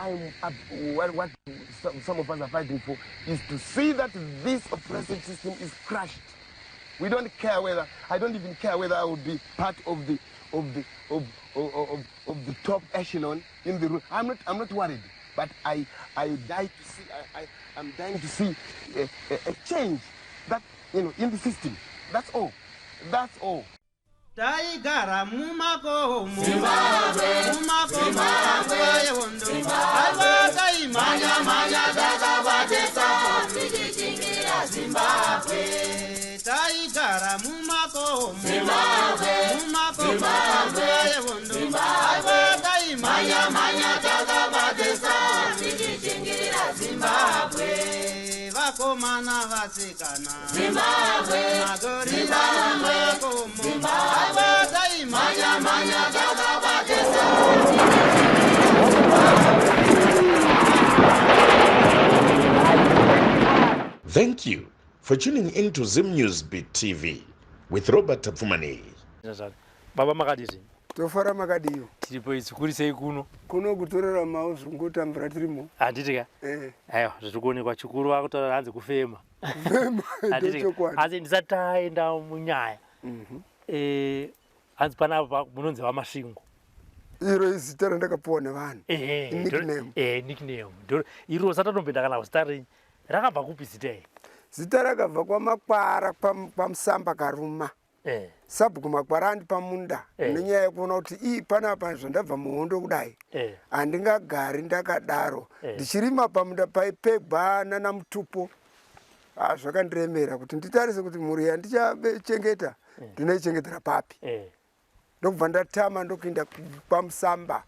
I'm up, what some of us are fighting for is to see that this oppressive system is crushed. We don't care whether, I don't even care whether I will be part of the of the of of, of, of the top echelon in the room. I'm not worried, but I die to see I'm dying to see a change that in the system. That's all. That's all. Taigara mumakomo, mumakomo, nguva yehondo. Aiwa, taimhanya-mhanya takabatesa tichichingira Zimbabwe. Taigara mumakomo, mumakomo, nguva yehondo. Aiwa, taimhanya-mhanya takabatesa tichichingira Zimbabwe. Vakomana, vasikana, Zimbabwe, magorila mumakomo. Aiwa, taimhanya-mhanya takabatesa. Thank you for tuning in to Zim News Beat TV with Robert Tafumani. Baba, makadii? Tofara, makadiyo? Tiripo. Itsikuri sei kuno? Kuno kutoraramawo, zvongotambura tirimo. Handiti ka? Eh. Aiwa, zviri kuonekwa. Chikuru vakutaura hanzi kufema. Handiti ka? Ndochokwadi. Asi ndisati taenda munyaya, hanzi panapa munonzi VaMasvingo. Iro izita randakapiwa nevanhu. Nickname. Nickname. Iro satatomboenda kana kuzita renyu, rakabva kupi zita iri? Zita rakabva kwaMakwara, kwaMusamba Karuma. Sabhuku Makwara andipa munda nenyaya yekuona kuti ii panapa zvandabva muhondo kudai, handingagari ndakadaro ndichirima pamunda paipegwa nana mutupo. Ah, zvakandiremera kuti nditarise kuti mhuri yandichachengeta ndinoichengetera papi. Ndokubva ndatama, ndokuenda kwaMusamba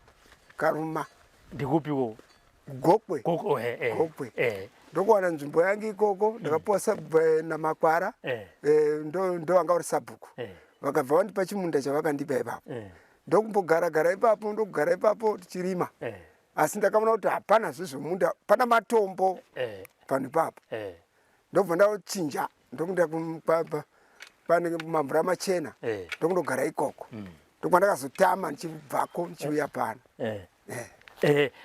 Karuma. Ndikupiwo? Gokwe. Gokwe, oh, eh. Gokwe. Ndokuwana nzvimbo yangu ikoko. Ndakapiwa naMakwara. Ndo vanga uri sabhuku. Vakabva vandipa chimunda chavakandipa ipapo. Ndokumbogara gara ipapo, ndokugara ipapo tichirima. Asi ndakaona kuti hapana zvezvemunda, pana matombo panhu ipapo. Ndobva ndachinja, ndokuenda pane mamvura machena. Ndokundogara ikoko. Ndokwa ndakazotama ndichibvako ndichiuya pano.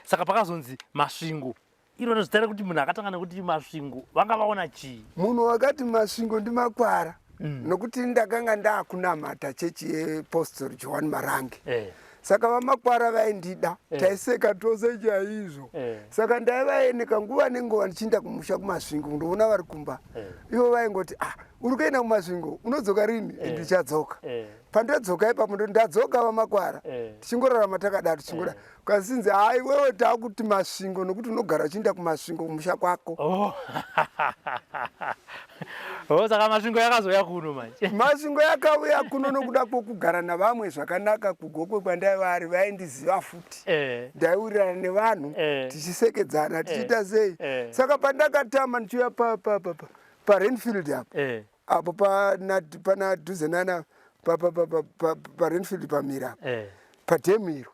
Saka pakazonzi Masvingo, iro zita rekuti munhu akatanga nekuti Masvingo vanga vaona chii? Munhu wakati Masvingo ndiMakwara, nokuti ndakanga ndaakunamata chechi yePostori Johani Marange. Saka VaMakwara vaindida. Taiseka tose chaizvo. Saka ndaivaeneka nguva nenguva ndichienda kumusha kuMasvingo kundoona vari kumba. Ivo vaingoti, "Ah, uri kuenda kuMasvingo, unodzoka rini?" "Ndichadzoka." Pandadzoka ipapo ndoti, "Ndadzoka, VaMakwara." Tichingorarama takadaro, tichingoda kasinzi, "Hai, wewe taakuti Masvingo nokuti unogara uchienda kuMasvingo kumusha kwako." Oh. Oh, saka Masvingo yakazouya kuno manje? Masvingo yakauya kuno nokuda kwokugara navamwe zvakanaka kuGokwe kwandaiva ari. Vaindiziva futi. Ndaiwirirana nevanhu, tichisekedzana, tichiita sei. Saka pandakatama ndichiuya paRenfield apo, apo pana dhuze nana paRenfield pamira apo, padhemu iro,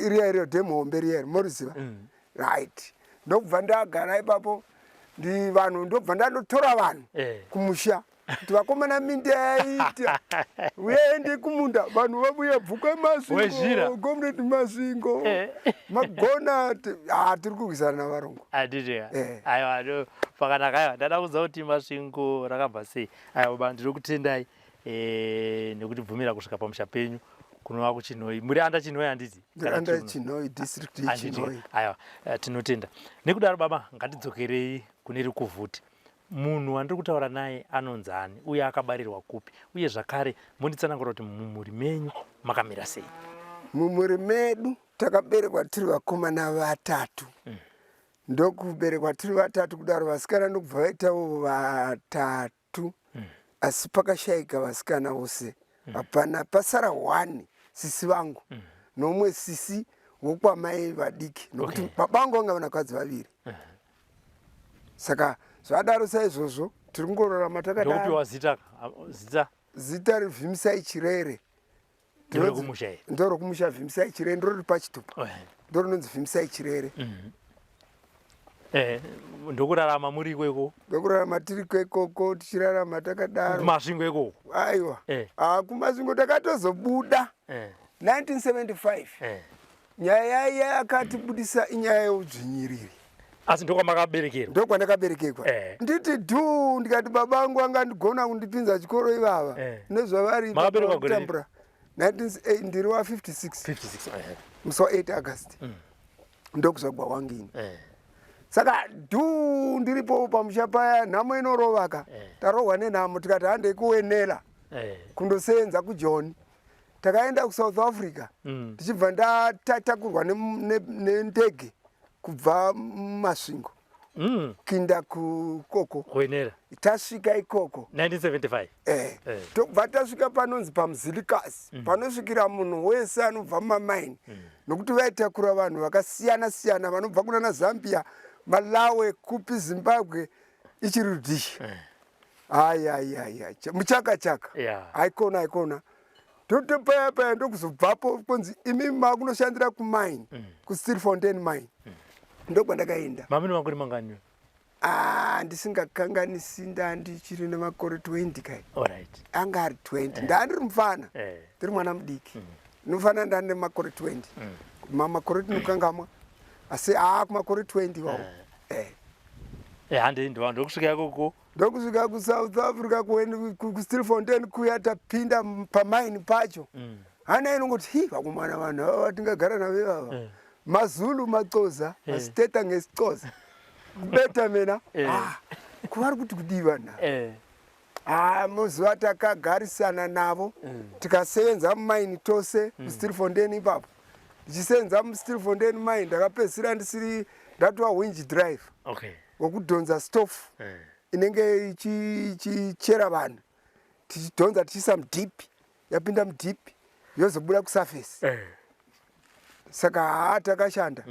riya iro dhemu hombe riya iro moriziva? Right, ndokubva ndagara ipapo. Ndi vanhu, ndobva ndandotora vanhu kumusha kuti, "Vakomana, minda yaita, uyaende kumunda." Vanhu vabuya, "Bvuka Wezhira. Masvingo, Comrade Masvingo." Magona ah, tiri kurwisana navarungu. Handiti? Eh. Aiwa, no, pakanaka. Aiwa, ndada kuziva kuti Masvingo rakabva sei. Aiwa baba, ndinokutendai nekutibvumira kusvika pamusha penyu kunova kuChinhoyi. Muri under Chinhoyi, handiti? Kana Under tiri Chinhoyi district. Handiti? Chinhoyi. Aiwa, tinotenda. Nekudaro baba, ngatidzokerei kune rikuvhuti. Munhu wandiri kutaura naye anonzani, uye akabarirwa kupi? Uye zvakare monditsanangura kuti mumhuri menyu makamira sei? Mumhuri medu takaberekwa tiri vakomana vatatu. Ndokuberekwa tiri vatatu kudaro, vasikana ndokubva vaitawo vatatu. Asi pakashayika vasikana vose, hapana, pasara one, sisi vangu, nomumwe sisi wokwamai vadiki, nokuti baba vangu vanga vanakadzi vaviri. Saka zvadaro saizvozvo, tiri kungorarama takadaro. Ndokupiwa zita, zita? Zita riVhimisai Chirere. Nderekumusha here? Ndorokumusha, Vhimisai Chirere, ndorori pachitupa. Ndorinonzi Vhimisai Chirere. Ndokurarama muriko ikoko? Ndokurarama tiriko ikoko, tichirarama takadaro. KuMasvingo ikoko? Aiwa. Ah, kuMasvingo takatozobuda 1975. Nyaya iya yakatibudisa inyaya yeudzvinyiriri. Asi ndokwamakaberekerwa? Ndokwandakaberekerwa. Eh. Nditi dhuu ndikati baba vangu vangandigona kundipinza chikoro ivava eh. Nezvavari kutambura. 19 ndiri wa 56. 56. Eh. Musi wa 8 August. Ndokuzvagwa wangu ini. Saka dhuu ndiripo pamusha paya nhamo inorovaka. Tarohwa nenhamo tikati handei kuwenela. Kundosenza kuJoni. Takaenda kuSouth Africa tichibva ndatakurwa nendege kubva muMasvingo kuinda kukoko. Kuwenera. Tasvika ikoko 1975. Tobva tasvika panonzi paMzilikazi panosvikira munhu wese anobva mumamaini nokuti vaitakura vanhu vakasiyana siyana vanobva kunana Zambia, Malawi, kupi Zimbabwe ichiri Rhodesia. Ayayaya muchaka chaka haikona haikona totopaya paya ndokuzobvapo konzi imi makunoshandira kumaini kuStilfontein mine ndokwandakaenda. Mamine makore mangani? Ah, ndisingakanganisi ndandichiri nemakore 20 kai. Alright. Anga ari 20 ndandiri mufana ndiri mwana mudiki ndinofanira ndani nemakore 20 mamakore tinokangamwa asi aa kumakore 20 iwawo. Handi ndokusvika ikoko. Ndokusvika kuSouth Africa kuStilfontein kuya tapinda pamaini pacho. Hana inongoti hi vakomana vanhu ava vatingagara navo ivava. MaZulu maXhosa masiteta ngesiXhosa. Kubeta mina. Ah, kuvari kuti kudii vanhu ava? Ah, muzuva takagarisana navo tikasevenza mumaini tose kuStilfontein ipapo. Ndichisevenza muStilfontein mine ndakapedzisira ndisiri ndatova winch driver. Wekudhonza stofu inenge ichichera vanhu tichidhonza tichiisa mudeep yapinda mudeep yozobuda kusurface. Saka haa takashanda.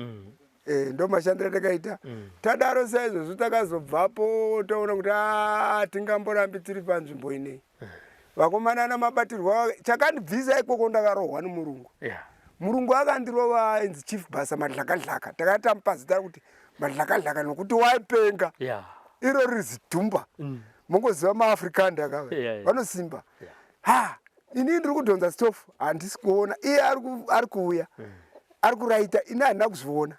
Ndo mashandiro atakaita. Tadaro saizvozvo takazobvapo toona kuti tingamborambi tiri panzvimbo inei. Vakomana namabatirwo chakandibvisa ikoko ndakarohwa nemurungu. Murungu akandirova ainzi Chief Basa Madlakadlaka. Takatamupa zita rekuti Madlakadlaka nokuti waipenga. Iro riri zidhumba. Mongoziva maAfrikander akava. Vanosimba. Ha, ini ndiri kudhonza stofu handisi kuona. Iye ari kuuya. Ari kuraita ini handina kuzviona.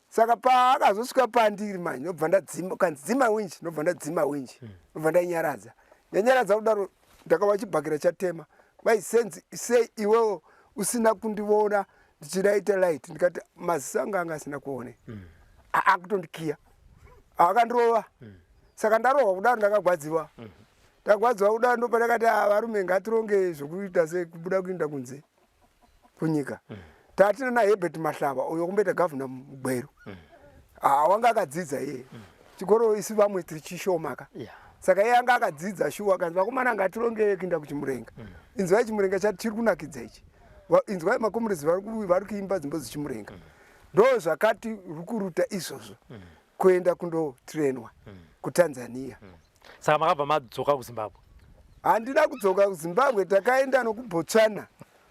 Saka paakazosvika pandiri manje ndobva ndadzima, kanzi dzima winji, ndobva ndadzima winji. Ndobva ndainyaradza. Ndanyaradza kudaro ndakava chibhakera chatema. Vai senzi sei iwewo usina kundiona ndichiraita light ndikati maziso anga anga asina kuone. Akutondikiya. Akandirova. Saka ndarohwa kudaro ndakagwadziwa. Ndagwadziwa kudaro ndopandakati varume ngatironge zvokuita sei kubuda kuenda kunze kunyika. Tatina na Herbert Mahlaba uyo kumboita governor muGweru. Wanga akadzidza iye. Chikoro isu vamwe tiri chishoma ka. Saka iye anga akadzidza shuwa kanzi vakomana ngatironge kuenda kuChimurenga. Inzwai Chimurenga chati chiri kunakidza ichi. Inzwai makomurezi vari kuimba dzimbo dzeChimurenga. Ndo zvakati rukuruta izvozvo kuenda kundotrainwa kuTanzania. Saka makabva madzoka kuZimbabwe? Handina kudzoka kuZimbabwe, takaenda nokuBotswana.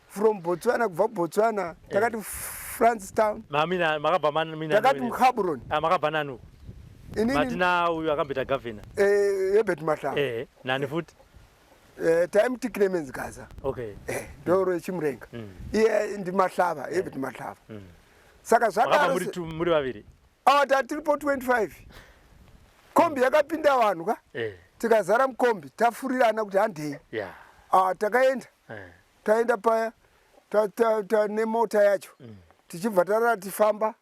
From Botswana, kubva kuBotswana takati Francistown. Makabva mina takati muGaborone. Makabva nani? Inini Matina uyu akamboita governor. Herbert Mahlaba. Nani futi? Taimuti Clemens Gaza. Ndoro yeChimurenga. Iye ndi Mahlaba, Herbert Mahlaba. Saka zvadaro muri vaviri. Tiripo 25. Kombi yakapinda vanhu ka. Tikazara mukombi tafurirana kuti handei. Takaenda. Taenda paya nemota yacho. Tichibva tarara tifamba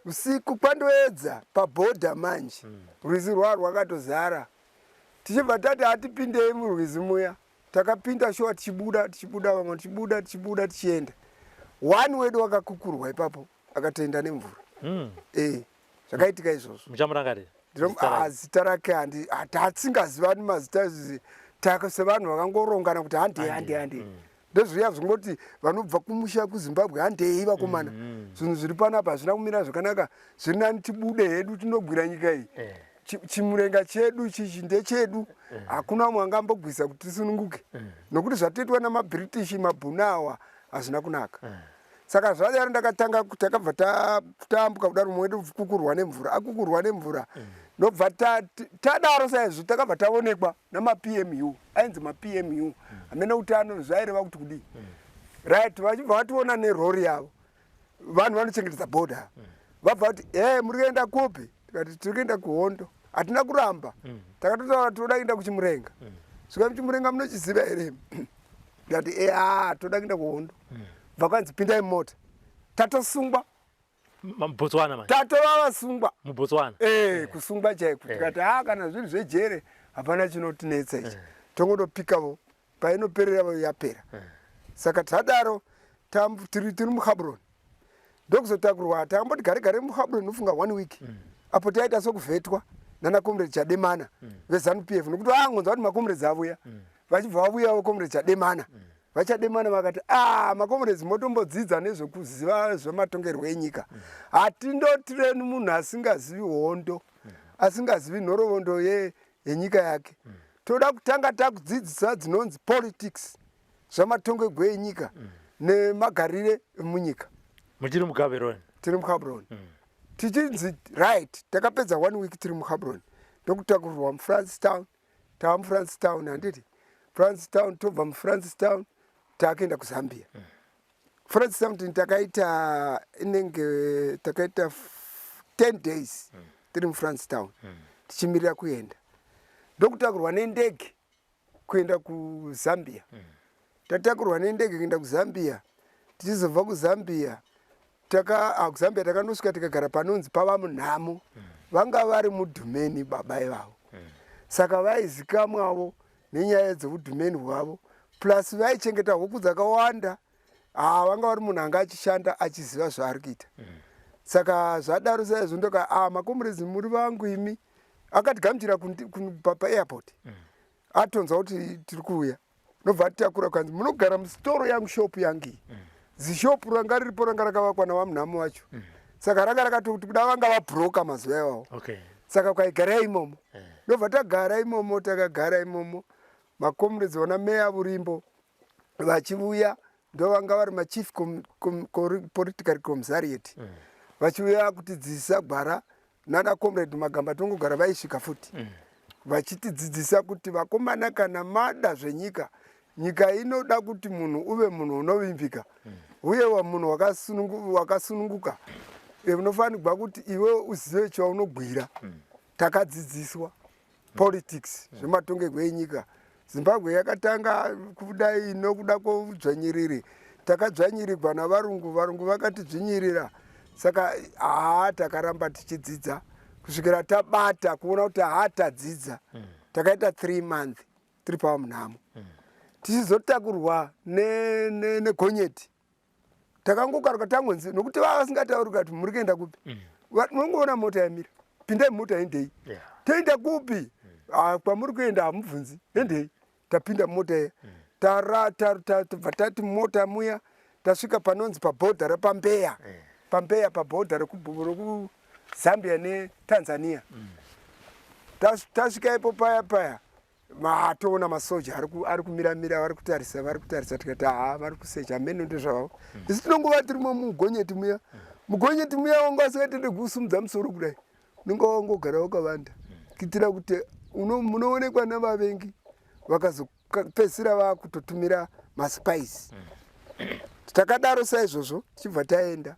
usiku kwandoedza pabhodha manje. Rwizi rwakatozara. Tichibva tati hatipindei murwizi muya. Takapinda shuwa tichibuda tichibuda vamwe tichibuda tichibuda tichienda. One wedu wakakukurwa ipapo akatoenda nemvura. Zvakaitika izvozvo. Muchamurangarira? Zita rake hatisingazivani mazita sevanhu vakangorongana kuti handei handei handei. Ndozviya zvingoti vanobva kumusha kuZimbabwe handei vakomana. Zvinhu zviri panapa hazvina kumira zvakanaka, zviri nani tibude hedu tinogwira nyika iyi. Chimurenga chedu chichi ndechedu, hakuna umwe angambogwisa kuti tisununguke. Nokuti zvatoitwa namaBritish mabhunu awa hazvina kunaka. Saka zvadaro ndakatanga takabva taambuka kudaro mumwe wedu kukurwa nemvura, akukurwa nemvura. Ndobva tadaro saizvo takabva taonekwa namaPMU, ainzi maPMU. Hamene kuti ano zvaireva kuti kudii. Right, vachibva vationa nerori yavo. Vanhu vanochengetedza border vabva vati e muri kuenda kupi? Tikati tiri kuenda kuhondo. Hatina kuramba, takatotaura toda kuenda kuChimurenga. Svika muChimurenga, munochiziva here? Tikati e a toda kuenda kuhondo. Bva kwanzi pindai mumota. Tatosungwa. Botswana manje? Tatova vasungwa. MuBotswana? Eh, kusungwa chaiko. Tikati ha, kana zviri zvejere hapana chinotinetsa ichi, tongondopikavo painoperera yapera. Saka tadaro tiri muGaborone, ndokuzotakurwa. Takamboti gare gare muGaborone, nofunga one week apo taita sokuvhetwa nana Comrade Chademana veZANU PF, nokuti vangonzwa kuti macomrades avuya, vachibva vavuyawo. Comrade Chademana, vaChademana vakati, a macomrades, motombodzidza nezvekuziva zvematongerwo enyika. Hatindotireni munhu asingazivi hondo, asingazivi nhorovondo yenyika yake. Toda kutanga takudzidzisa dzinonzi politics, zvamatongerwo enyika nemagarire emunyika. Muchiri muGaborone? Tiri muGaborone. Tichinzi right, takapedza one week tiri muGaborone, ndokutakurwa muFrancistown. Tava muFrancistown, handiti? Francistown, tobva muFrancistown taakuenda kuZambia. Francistown takaita inenge takaita 10 days tiri muFrancistown tichimirira kuenda, ndokutakurwa nendege kuenda kuZambia. Tatakurwa nendege kuenda kuZambia, tichizobva kuZambia kuZambia takanosvika tikagara panonzi pava munhamo. Vanga vari mudhumeni baba ivavo, saka vaizikamwavo nenyaya dzeudhumeni hwavo, plus vaichengeta huku dzakawanda. Ha, vanga vari munhu anga achishanda, achiziva zvaari kuita. Saka zvadaro saizvo, ndoka a macomrades, muri vangu imi. Akatigamuchira paairport, atonzwa kuti tiri kuuya, nobva atitakura, kanzi munogara musitoro yangu, shopu yangu iyi. Zishopu ranga riripo ranga rakavakwa navamunhamo vacho, saka ranga rakatoti kuda vanga vabhuroka mazuva iwawo. Saka kwaigarai imomo, ndobva tagara imomo. Takagara imomo, macomrades vana meya Burimbo vachiuya, ndo vanga vari machief political commissariat, vachiuya kutidzidzisa gwara nana Comrade Magamba. Tongogara vaisvika futi vachitidzidzisa kuti vakomana, kana mada zvenyika, nyika inoda kuti munhu uve munhu unovimbika uye munhu wakasununguka. Unofanirwa kuti iwe uzive chaunogwira. Takadzidziswa politics, zvematongerwo enyika. Zimbabwe yakatanga kudai nokuda kwoudzvanyiriri. Takadzvanyirigwa navarungu, varungu vakatidzvinyirira. Saka haa, takaramba tichidzidza kusvikira tabata kuona kuti haa, tadzidza. Takaita 3 month tiri pamunhamo, tichizotakurwa negonyeti. Takangokaruka, tangonzi, nokuti vava vasingatauri kuti muri kuenda kupi. Munongoona mota yamira, pindai mumota, endei. Toenda kupi? Ah, kwamuri kuenda hamubvunzi, endei. Tapinda mumota iya, tobva tati mota muya, tasvika panonzi pabhodha repaMbeya. PaMbeya, pabhodha rekuZambia neTanzania. Tasvika ipo paya paya, matoona masoja ari kumiramira, vari kutarisa, vari kutarisa. Tikati haa, vari kusecha, meno ndezvavavo. Isu tinongova tirimo mugonyeti muya. Mugonyeti muya wanga usingatende kusumudza musoro kudai, unenge wangogara wakavanda kuitira kuti munoonekwa nevavengi. Vakazopedzisira vakutotumira maspies. Takadaro saizvozvo, tichibva taenda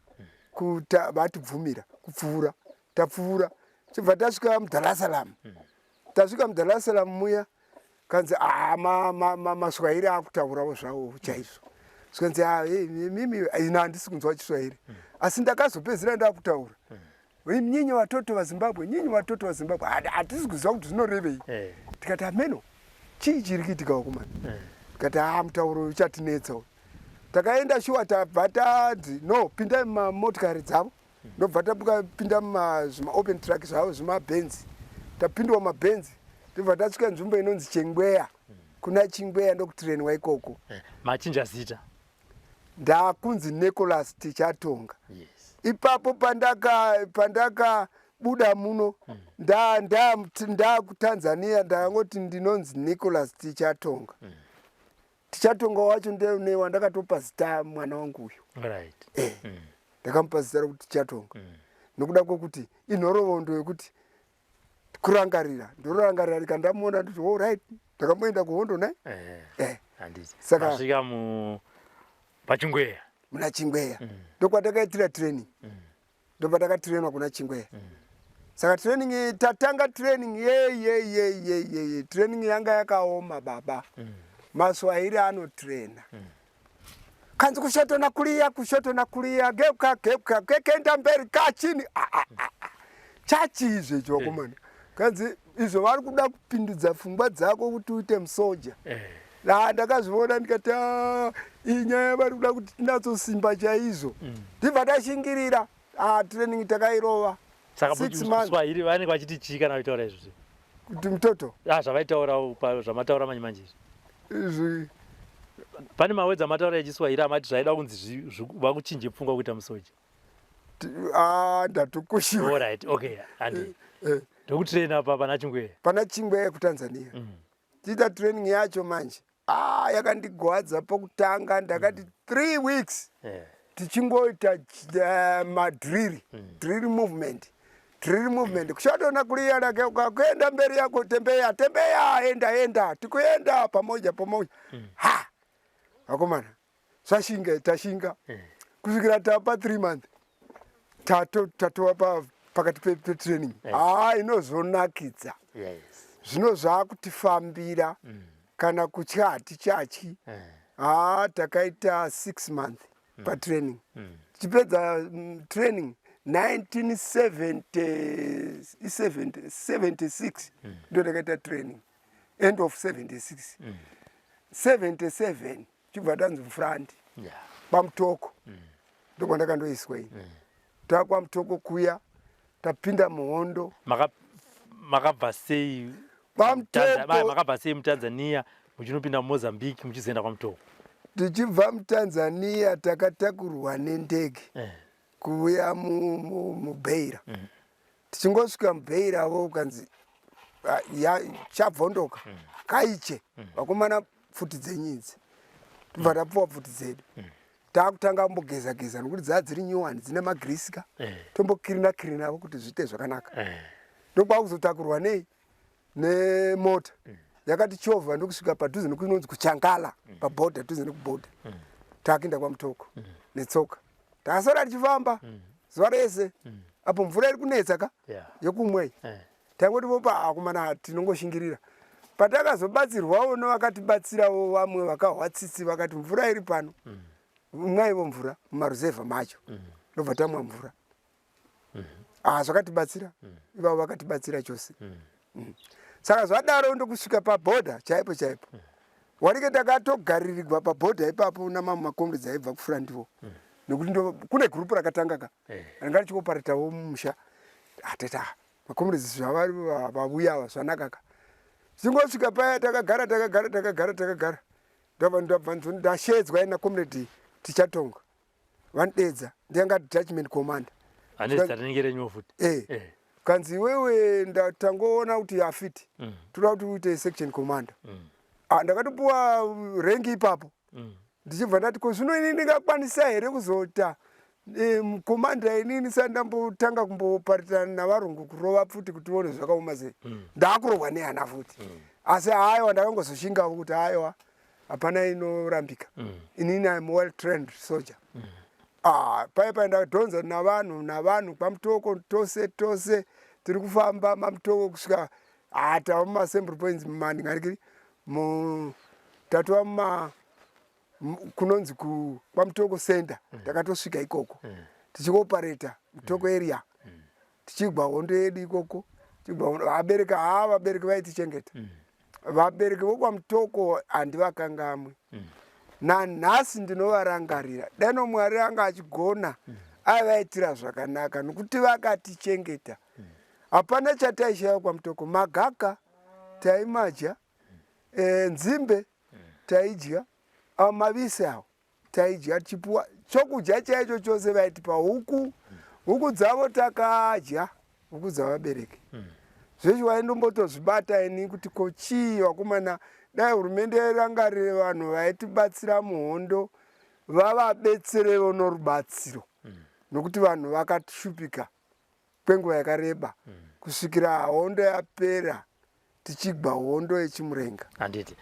kuta vatibvumira kupfuura. Tapfuura, chibva tasvika muDar es Salaam. Tasvika muDar es Salaam muya, kanzi ah, maSwahili akutaurawo zvavo chaizvo. Zvikanzi, "Ah, eh, mimi ina handisi kunzwa chiSwahili." Asi ndakazopedzisira ndakutaura, "Nyinyi watoto wa Zimbabwe, nyinyi watoto wa Zimbabwe." Hatisi kuziva kuti zvinorevei. Tikati ameno chii chiri kuitika vakomana. Tikati ha, mutauro uchatinetsa uyu. Takaenda shuwa, tabva tadzi no, pindai mumamotikari dzavo. Ndobva tapinda muzvimaopen truck zvavo, zvimabhenzi. Tapindwa mabhenzi, tobva tasvika nzvimbo inonzi Chengweya, kuna Chingweya, ndokutrainwa ikoko. Machinja zita? Ndakunzi Nicholas Tichatonga. Ipapo pandakabuda muno ndakuTanzania, ndakangoti ndinonzi Nicholas Tichatonga. Tichatonga wacho ndene wandakatopa zita mwana wangu uyu. Eh, ndakamupa zita rekuti Tichatonga nokuda kwekuti inhorovondo yekuti kurangarira, ndororangarira ndikandamuona, ndoti all right, ndakamboenda kuhondo nai. Handiti? Masvika mu paChingweya. Muna Chingweya ndokwatakaitira training. Ndopatakatrainwa kuna Chingweya. Saka training, tatanga training yeyeyeyeyeye, training yanga yakaoma baba. Maswahili anotraina kanzi kushoto na kulia, kushoto na kulia, geuka geuka, kekenda mberi kachini. Ah, ah, ah, ah. Chachi izvo icho vakomana, kanzi izvo vari kuda kupindudza pfungwa dzako kuti uite musoja. Ah, ndakazviona ndikati, "Ah, iyi nyaya vari kuda kuti tinatsosimba chaizvo." Ndibva tashingirira. Ah, training takairova. Saka 6 months. Swahili vanenge vachiti chii kana vachitaura izvozvo? Kuti mutoto. Ah, zvavaitaura zvamataura manje manje izvi. Izvi. Pane mawedzi amataura echiswahili amati zvaida kunzi vakuchinje pfungwa kuita musoja. Ah, ndatokushiwa. Alright, okay, handi ndokutraina pa pana Chingweya. Pana Chingweya kuTanzania. Tiita training yacho manje, ah, yakandigwadza pokutanga. Ndakati 3 weeks tichingoita madrill, drill movement, drill movement, kushoto na kulia, nageuka kuenda mberi yako, tembea tembea, enda enda, tikuenda pamoja pamoja. Ha, vakomana, zvashinga, tashinga kusvikira tapa 3 month tatova pakati petraining. Ha, inozonakidza. Zvino zvaakutifambira, kana kutya hatichatyi. Ha, takaita 6 month patraining. Tichipedza training 1976, ndo takaita training end of 76, 77, chibva tanzi mufront. KwaMutoko ndokwandakandoiswa ini. TakwaMutoko kuya, tapinda muhondo. Makabva sei? KwaMutoko. Makabva sei muTanzania muchinopinda muMozambique, muchizoenda kwaMutoko? Tichibva muTanzania takatakurwa nendege kuuya muBeira. Tichingosvika muBeiravo, ukanzi, "Ah, chabvondoka kaiche, vakomana, pfuti dzenyu idzi." Tobva tapuwa pfuti dzedu. Taakutanga kumbogeza geza nokuti dzaa dziri nyowani, dzine magirisi ka. Tombokirina kirinavo kuti zviite zvakanaka. Ndokwakuzotakurwa nei nemota yakatichovha ndokusvika padhuze nekunonzi kuChangala, pabhodha, dhuze nekubhodha. Takuenda kwaMutoko netsoka. Takasara tichifamba zuva rese apo mvura iri kunetsa ka yekumwa iyi. Tangoti vopa akomana, tinongoshingirira. Patakazobatsirwawo nevakatibatsirawo, vamwe vakahwa tsitsi, vakati mvura iri pano, mwaivo mvura mumaruzevha macho. Ndobva tamwa mvura. Ah, zvakatibatsira ivavo, vakatibatsira chose. Saka zvadaro ndokusvika pabhodha chaipo chaipo. Wanike takatogaririrwa pabhodha ipapo namamwe macomrades aibva kufrontiwo, nekuti ndo kune gurupu rakatanga ka ranga richioparetawo mumusha. Ateta macomrades zvavari vavuya ava zvanaka ka. Tichingosvika paya, takagara takagara takagara takagara, ndabva ndashedzwa ina comrade Tichatonga, vandedza, ndiyanga detachment commander. Ane zita rinenge renyuwo futi. Eh. Kanzi, "Iwewe ndatangoona kuti afiti, toda kuti uite section commander." Ah, ndakatopuwa rank ipapo. Ndichibva ndati, "Ko zvino inini ndingakwanisa here kuzoita commander inini sati ndambotanga kumboparitana navarungu, kurova pfuti kuti tione zvakaoma sei? Ndaakurohwa nehana futi." Asi haiwa, ndakangozoshingawo kuti haiwa, hapana inorambika, inini I'm well trained soldier. Ah, pai pai ndakadhonza navanhu navanhu kwaMutoko tose tose tiri kufamba maMutoko kusvika, ah, tava mumaassembly points mumandingarikiri mu tatova muma kunonzi kwaMutoko center. Takatosvika ikoko tichiopareta Mutoko area, tichigwa hondo yedu ikoko, tichigwa hondo. Vabereki, haa, vabereki vaitichengeta. Vabereki vokwaMutoko handivakangamwi nanhasi, ndinovarangarira. Dano Mwari anga achigona aivaitira zvakanaka nokuti vakatichengeta. Hapana chataishaya kwaMutoko. Magaka taimadya, nzimbe taidya, ava mavisi awo taidya. Tichipuwa chokudya chaicho chose, vaitipa huku, huku dzavo takadya, huku dzavabereki. Zveshe waindombotozvibata ini kuti ko chii vakomana, dai hurumende irangarire vanhu vaitibatsira muhondo, vavabetserevo norubatsiro, nokuti vanhu vakashupika kwenguva yakareba kusvikira hondo yapera, tichigwa hondo yeChimurenga. Handiti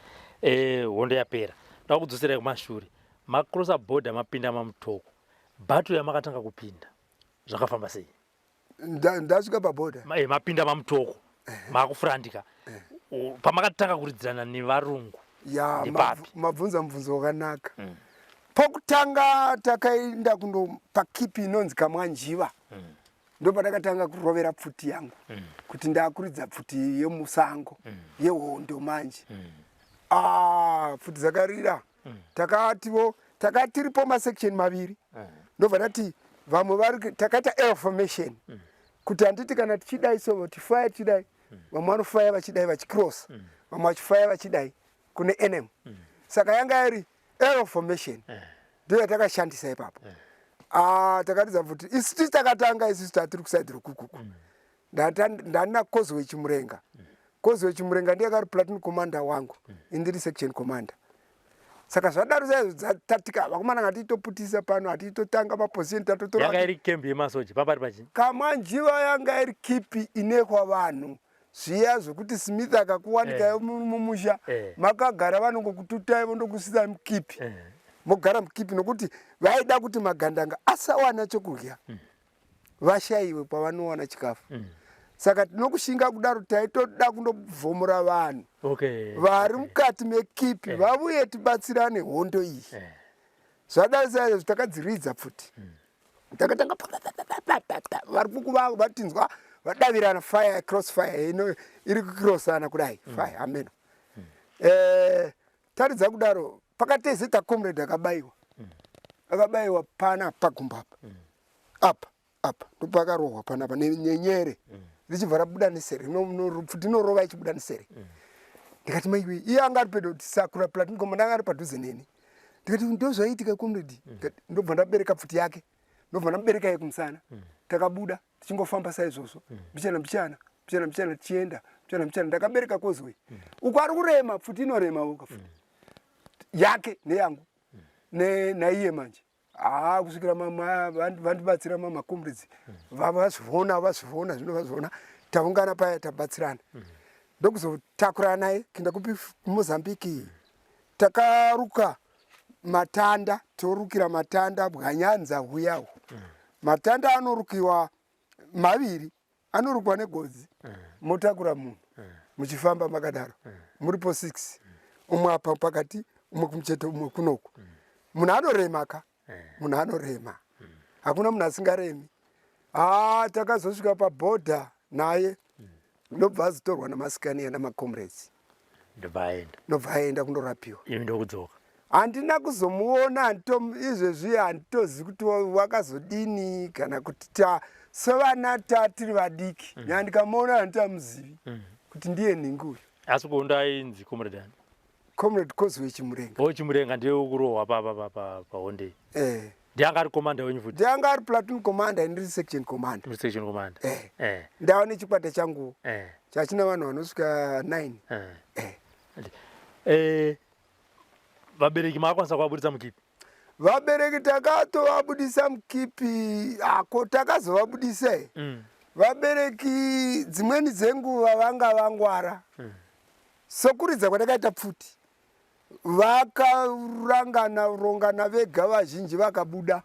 hondo yapera, ndoda kudzoserai kumashure. Macrossa border mapinda maMutoko. Battle yamakatanga kupinda zvakafamba sei? Ndasvika paborder. Mapinda maMutoko. Makufurandika. Pamakatanga kuridzirana nevarungu. Ya, mabvunza mubvunzo wakanaka. Pokutanga takaenda kundo pakipi inonzi Kamwanjiva. Ndopatakatanga kurovera pfuti yangu kuti ndakuridza pfuti yemusango yehondo manje. Ah, pfuti dzakarira. Takatiwo takatiripo masection maviri. Ndobva tati vamwe vari takaita air formation. Kuti handiti kana tichidai so tifaya tichidai vamwe vanofaya vachidai vachicross vamwe vachifaya vachidai kune enemy. Saka yanga iri air formation ndiyo yatakashandisa ipapo. Ah, takaridza pfuti isu tisi takatanga isusu tatiri kusaidhi rokukuku. Ndandina Kozwe Chimurenga. Kozwe Chimurenga ndiye akari platoon commander wangu, indiri section commander. Saka zvadaro saizvo dzatatika vakomana ngatitoputisa pano hatitotanga maposition tatotora. Yanga iri camp yemasoja papari pachi? Kamwanjiva yanga iri kipi inekwa vanhu zviya zvekuti Smith akakuwanikai mumusha makagara vanongokututai vondokusisai mukipi mogara mukipi nokuti vaida kuti magandanga asawana chokudya vashaiwe kwavanowana chikafu. Saka tinokushinga kudaro taitoda kundobvomora vanhu vari mukati mekipi vavuye tibatsirane hondo iyi. Zvadai saizvo takadziridza pfuti. Takatanga vari kukuva vatinzwa vadavirana fire cross fire ino iri kucrossana kudai fire ameno. Taridza kudaro pakatezeta comrade akabaiwa. Akabaiwa pana pagumbo apa. Apa apa ndopakarohwa panapa nenyere richibva rabuda neseri pfuti inorova ichibuda neseri. Ndikati maiwe iye anga ari pedo tisakura platoon commander anga ari padhuze neni. Ndikati ndozvaiitika comrade. Ndobva ndabereka pfuti yake. Ndobva ndamubereka iye kumusana. Takabuda tichingofamba saizvozvo. Mbichana mbichana mbichana mbichana tichienda mbichana mbichana ndakabereka kozwe. Uko ari kurema pfuti inorema woka futi. Yake neyangu. Ne naiye manje. Ah, kusvikira mama vandibatsira mama comrades. Vazviona vazviona zvino vazviona taungana paya tabatsirana. Ndokuzotakura naye kuenda kupi Mozambique. Takaruka matanda, torukira matanda bwanyanza huyahu. Matanda anorukiwa maviri, anorukwa negodzi. Motakura munhu muchifamba makadaro. Muripo 6. Umwe apa pakati, umwe kumucheto, umwe kunoku. Munhu anorema ka. Munhu anorema. Hakuna munhu asingaremi. Ah, takazosvika pabhodha naye. Ndobva azotorwa namasikaniya namacomrades. Ndobva aenda. Ndobva aenda kundorapiwa. Imi ndokudzoka. Handina kuzomuona izvezvi handitozivi kuti wakazodini kana kuti ta sevana tatiri vadiki. Nyaya ndikamuona handitamuzivi kuti ndiye nhingi uyu. Asi kuhondo ainzi comrade ani? Comrade Kozwe Chimurenga. Oh, Chimurenga ndiye wekurohwa pahonde. Ndiye anga ari commander wenyu futi? Ndiye anga ari platoon commander, ndiri section commander. Muri section commander. Ndava nechikwata changu. Chachina vanhu vanosvika 9. Vabereki makakwanisa kuvabudisa mukipi? Vabereki takatovabudisa mukipi, ako takazovabudisa. Vabereki dzimweni dzenguva vanga vangwara. Sokuridza kwatakaita pfuti vakarangana rongana vega vazhinji vakabuda.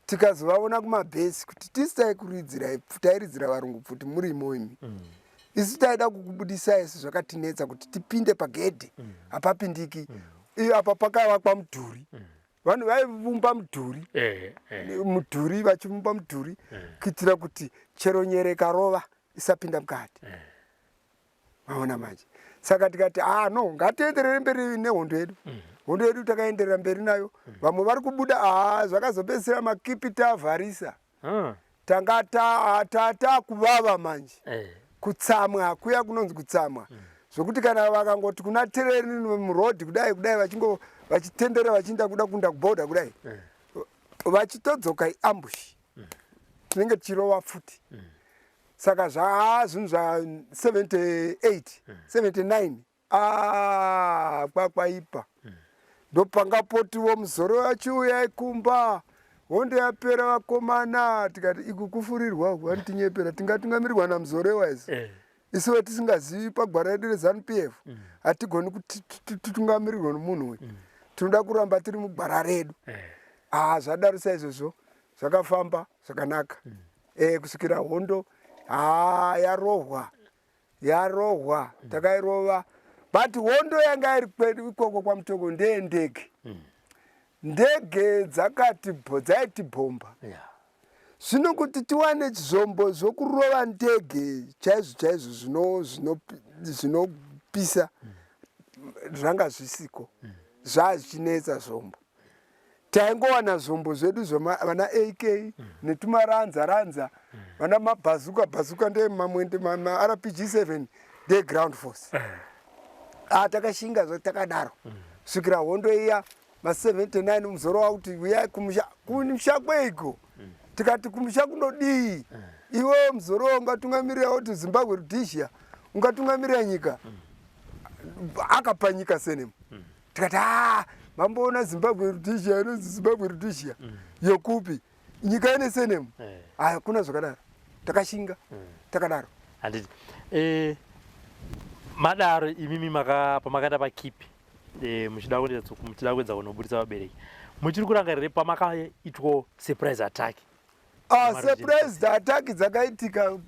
Tikazovaona kumabhesi kuti tisi taikuridzira tairidzira varungu pfuti murimo imi. Isu taida kukubudisai isu zvakatinetsa kuti tipinde pagedhe. Hapapindiki. Iyo apa pakavakwa mudhuri. Vanhu vaivumba mudhuri. Mudhuri vachivumba mudhuri kuitira kuti chero nyere ikarova isapinda mukati. Maona manje. Saka tikati ah no, ngatienderere mberi nehondo yedu. Hondo yedu takaenderera mberi nayo. Vamwe vari kubuda ah zvakazopedzisira makipi tavharisa. Tanga takuvava manje. Kutsamwa kuya kunonzi kutsamwa. Zvokuti kana vakangoti kuna tereni muroad kudai kudai vachingo vachitenderera vachienda kuda kunda kuborder kudai. Vachitodzoka iambush. Tinenge tichirova futi. Saka zvinhu zva 78, 79 kwakwaipa. Ndopangapotiwo muzoro wachiuyai kumba. Hondo yapera vakomana tikati iku kufurirwa uku vanotinyepera tingatungamirirwa naMuzorewa isu. Isu vatisingazivi pagwara redu reZANU PF hatigoni kutungamirirwa nomunhu uyu. Tinoda kuramba tiri mugwara redu. Ah, zvadaro saizvozvo zvakafamba zvakanaka. Kusvikira hondo yarohwa, yarohwa, takairova. But hondo yanga iri kwedu ikoko kwaMutoko ndeyendege. Ndege dzakati dzaitibhomba. Zvino kuti tiwane zvombo zvokurova ndege chaizvo chaizvo zvinopisa zvanga zvisiko. Zvazvichinetsa zvombo. Taingowana zvombo zvedu vana AK netumaranza ranza, vana mabhazuka bhazuka ndemamwe ma RPG 7 ndeground force. Takashinga zvo takadaro kusvikira hondo iya ma 79 muzoro wakuti uyai kumusha. Kumusha kweiko? Tikati kumusha kunodii? Iwe muzoro ungatungamirira kuti Zimbabwe Rhodesia, ungatungamirira nyika. Akapa nyika senemu. Tikati mamboona Zimbabwe Rhodesia inonzi Zimbabwe Rhodesia yokupi? Nyika ine senemu. Hakuna zvakadaro. Takashinga takadaro. Handiti madaro imimi pamakaenda pakipi muchida kuedza kunoburitsa vabereki, muchiri kurangarira pamakaitwa surprise attack? Surprise attack dzakaitika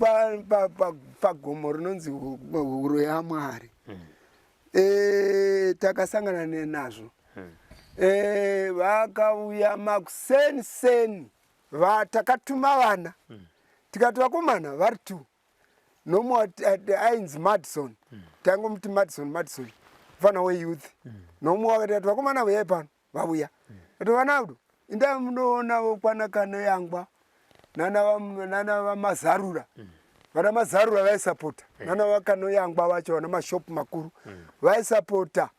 pagomo rinonzi Huro yaMwari. Takasangana nazvo. Vakauya makuseni seni, takatuma vana. Tikati vakomana vari 2. Nomwe ainzi Madison. Tangomuti Madison, Madison. Mfana weyouth. Nomwe wakati vakomana uyai pano, vauya. Ati vana avo, indai munoona kwana Kanoyangwa nana vaMazarura. Vana Mazarura vaisapota. Nana vaKanoyangwa vacho vana mashopu makuru vaisapota.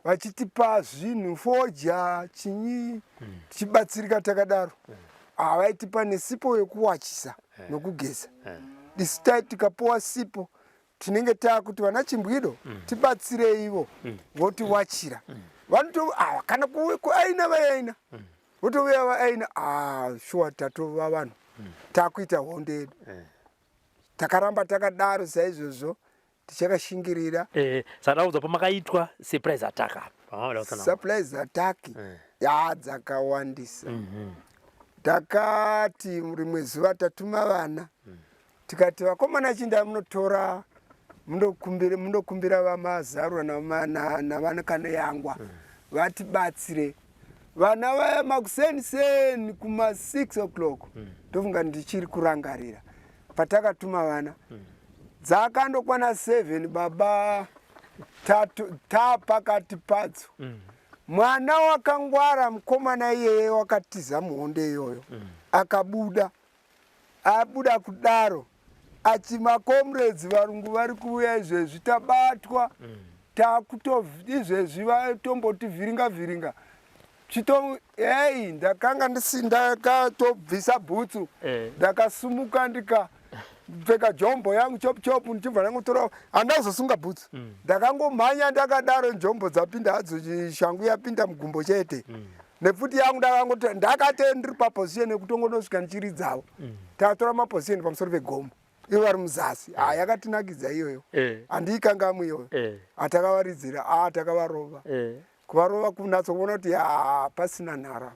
Vachitipa zvinhu, fodya, chinyi, tichibatsirika takadaro. Vaitipa nesipo yekuwachisa nokugeza. Isu tikapuwa sipo tinenge taakuti vana Chimbwido tibatsireivo, votiwachira. Vanoto kana kuaina vaiaina. Votouya vaaina, shuwa tatova vanhu. Takuita hondo yedu. Takaramba takadaro saizvozvo. Tichakashingirira. Saka ndakuudza pamakaitwa surprise attack apa. Pamamada kutsanangura. Surprise attack dzakawandisa. Takati rimwe zuva tatuma vana. Tikati vakomana chinda munotora mundokumbira vaMazarura navanaKanoyangwa vatibatsire. Vana vaya makuseni seni kuma 6 o'clock. Ndofunga ndichiri kurangarira patakatuma vana. Dzakandokwana 7 baba ta pakati padzo. Mwana wakangwara mukomana iyeye wakatiza muhondo iyoyo. Akabuda. Abuda kudaro ati makomrades varungu vari kuuya izvezvi tabatwa. Takuto izvezvi vatombotivhiringa vhiringa. Chito hey ndakanga ndakatobvisa bhutsu. Ndakasumuka ndikapfeka jombo yangu chop chop ndichibva ndangotora, handazosunga bhutsu. Ndakangomhanya ndakadaro njombo dzapinda hadzo, shangu yapinda mugumbo chete. Nepfuti yangu ndakangoti ndakate ndiri paposition yekutongonosvika ndichiridzawo. Takatora maposition pamusoro pegomo. Ivo vari muzasi. Yakatinakidza iyoyo. Handiikangamwi iyoyo. Atakavaridzira, takavarova. Kuvarova kunatso kuona kuti pasina nhara.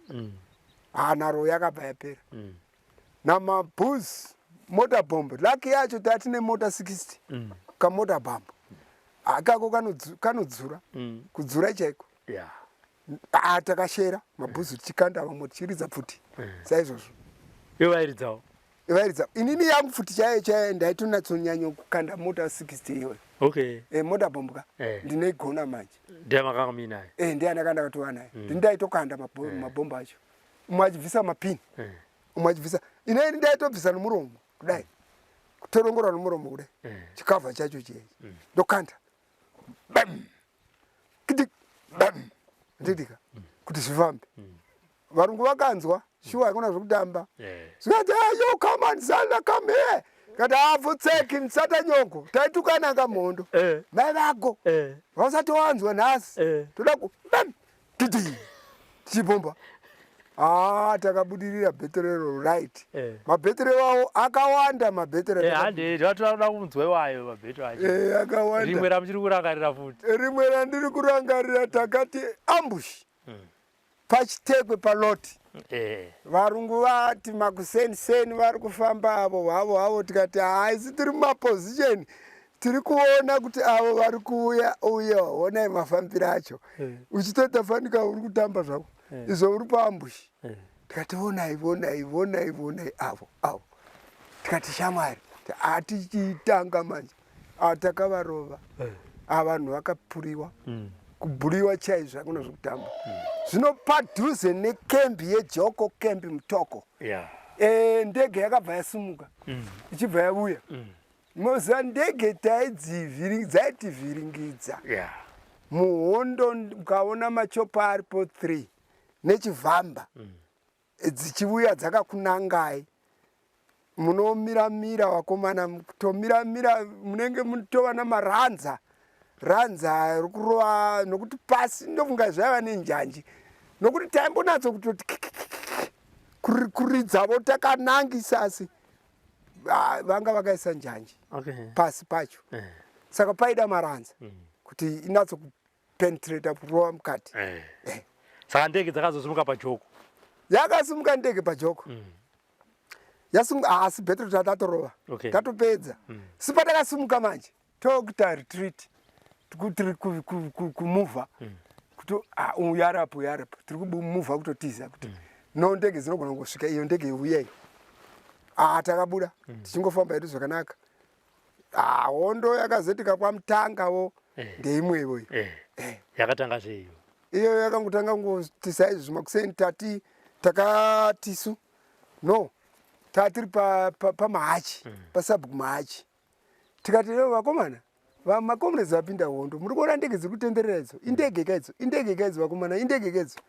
Nharo yakabva yapera. Namabhuzi motor bomb. Lucky yacho tatine motor 60. Kamotor bomb. Akako kanodzura. Kudzura chaiko. Takashera mabhuzi tichikanda vamwe tichiridza pfuti. Saizvozvo. Ivo vairidzawo. Vairidza. Inini yangu pfuti chaiyo chaiyo ndaitonatsonyanya kukanda motor 60 iyoyo. Motor bomb ka. Ndinoigona manje. Ndiye makanga muinayo. Ndiye andakanga ndakatova nayo. Ndini ndaitokanda mabhomba acho. Umwe achibvisa mapini. Umwe achibvisa. Inini ndaitobvisa nomuromo kudai. Kutorongora nomuromo kudai. Chikavha chacho chiye. Ndokanda. Bam. Kiti bam. Ndidika. Kuti zvifambe. Varungu vakanzwa, shuwa hakuna zvekutamba. Zvikati, hey, yo, come on, Zanda, come here. Kati, pfutseki, musatanyoko. Taitukana kamhondo. Mai vako. Vausati wanzwa nhasi. Toda ku, bam, titi. Tichibomba. Takabudirira bheterero, right. Mabheterero awo akawanda mabheterero. Hande, toda kunzwa iwayo mabheterero acho. Akawanda. Rimwe ramuchiri kurangarira futi. Rimwe randiri kurangarira takati ambush. Pachitekwe paloti eh. Varungu vati makuseniseni vari kufamba avo havo havo, tikati haa, isu tiri mumaposition tiri kuona kuti avo vari kuuya uyo, honai mafambiro acho eh. Uchitoita fanika uri kutamba zvako eh. Izvo uri paambushi eh. Tikati honai honai honai honai avo avo, tikati shamwari atichitanga manje takavarova eh. Avanhu vakapuriwa kubhuliwa chaizvo, hakuna zvekutamba. Zvino padhuze nekembi yejoko, kembi Mutoko, e, ndege yakabva yasimuka ichibva yavuya. Moziva ndege daitivhiringidza muhondo, ukaona machopa aripo 3 nechivhamba dzichiuya dzakakunangai, munomiramira vakomana, kutomiramira munenge mutova namaranza ranza rikurova, nokuti pasi ndofunga zvaiva nenjanji, nokuti taimbonatso kutoti kuridzavo takanangisa, asi vanga vakaisa njanji pasi pacho eh. Saka paida maranza kuti inatso kupenetrata kurova mukati eh. Eh. Saka ndege dzakazosimuka pajoko? Yakasimuka ndege pajoko yasimuka, asi battle tatatorova tatopedza. Si patakasimuka manje tokuita retreat, tiri kumuvha kuti uyu aripo, uyu aripo, tiri kumuvha kutotiza kuti no, ndege dzinogona kungosvika, iyo ndege iuya iyo. Ah, takabuda tichingofamba hedu zvakanaka. Ah, hondo yakazoitika kwaMutangawo ndeimwe ivoyo. Yakatanga zveiyo? Iyo yakangotanga ngoti saizvo makuseni tati takatisu no tatiri pamahachi pa, pa pasabhuku Mahachi, tikati leo vakomana, vamacomrades vapinda hondo, muri kuona ndege dziri kutenderera idzo, indege kaidzo, indege kaidzo vakomana, indege kaidzo.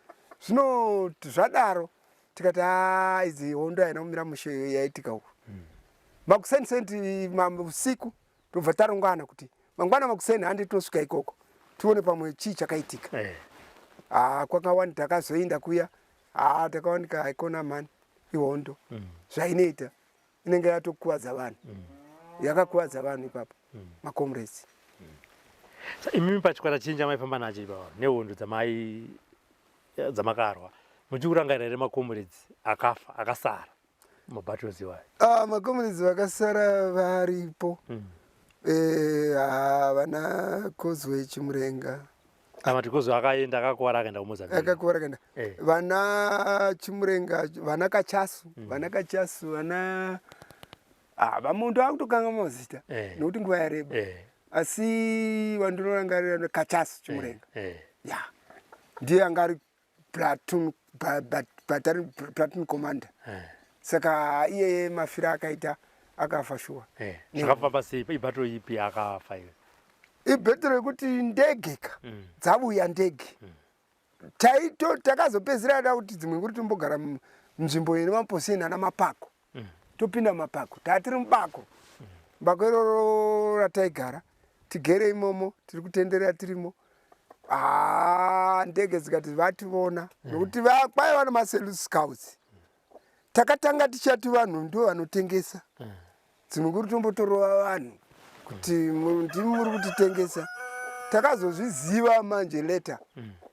Zvino zvadaro tikati a idzi hondo haina kumira mushe yaitika uku makuseni senti usiku, tobva tarongana kuti mangwana makuseni handi tinosvika ikoko tione pamwe chii chakaitika eh. Ah, kwakawanda takazoenda kuya, ah, takawanika haikona mani, ihondo zvainoita inenge yatokuvadza vanhu yakakuvadza vanhu ipapo macomrades. Imimi pachikwata chinji amaifamba nacho ipapa nehondo dzamai dzamakarwa, muchikurangarira here macomrades akafa akasara mabattles iwayo? Ah, macomrades vakasara varipo eh, ah, vana Kozwe Chimurenga. Amati Kozwe akaenda akakuvara akaenda kuMozambique? Akakuvara akaenda Eh. Vana Chimurenga, vana Kachasu, vana Kachasu, vana ah, vamuntu akutokanga mazita nokuti nguva yareba asi wandinorangarira Kachasu Chimurenga ya ndiye anga ari platoon battalion platoon commander saka iyeye mafiro akaita akafa shuwa. Zvakafamba sei? Ibattle ipi akafa iyo? Ibattle yekuti ndege ka dzavuya ndege taito takazopedzisira da kuti dzimwe nguti tombogara munzvimbo ine maposeni ana mapako topinda mapako, tatiri mubako, bako iroro rataigara tigere imomo, tiri kutenderera tirimo. Ah, ndege dzikati vativona nokuti kwaiva nemaSelous Scouts. Takatanga tichati vanhu ndo vanotengesa, dzimwe kuri tombotorova vanhu kuti ndimi muri kutitengesa. Takazozviziva manje later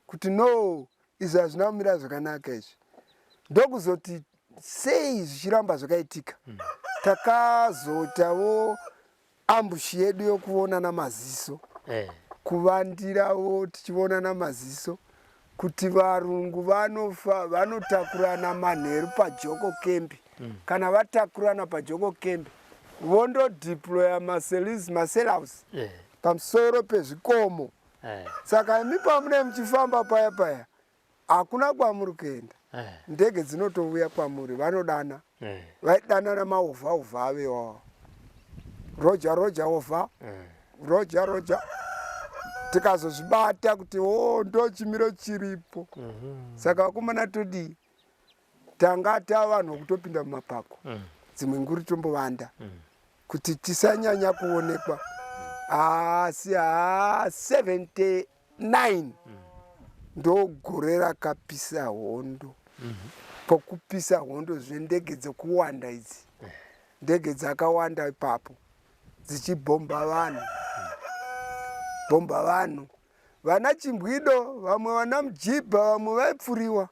kuti no, izvi hazvina kumira zvakanaka izvi. Ndokuzoti sei zvichiramba zvakaitika, takazoitawo ambush yedu yokuona namaziso kuvandirawo tichiona namaziso kuti varungu vanofa vanotakurana manheru pajoko kembi kana vatakurana pajoko kembi vondodeploya maselous pamusoro pezvikomo saka imi pamune muchifamba paya paya hakuna kwamuri kuenda ndege dzinotouya kwamuri vanodana vaidanana maovha ovha ave iwawa roger roger over roger roger tikazozvibata kuti o ndo chimiro chiripo saka vakomana todii tanga tava vanhu vokutopinda mumapako dzimwe nguri tombovanda kuti tisanyanya kuonekwa asi ha 79 ndo gore rakapisa hondo pokupisa hondo zvendege dzekuwanda idzi ndege dzakawanda ipapo dzichibhomba vanhu bhomba vanhu Vana Chimbwido, vamwe vana Mujibha, vamwe vaipfuriwa.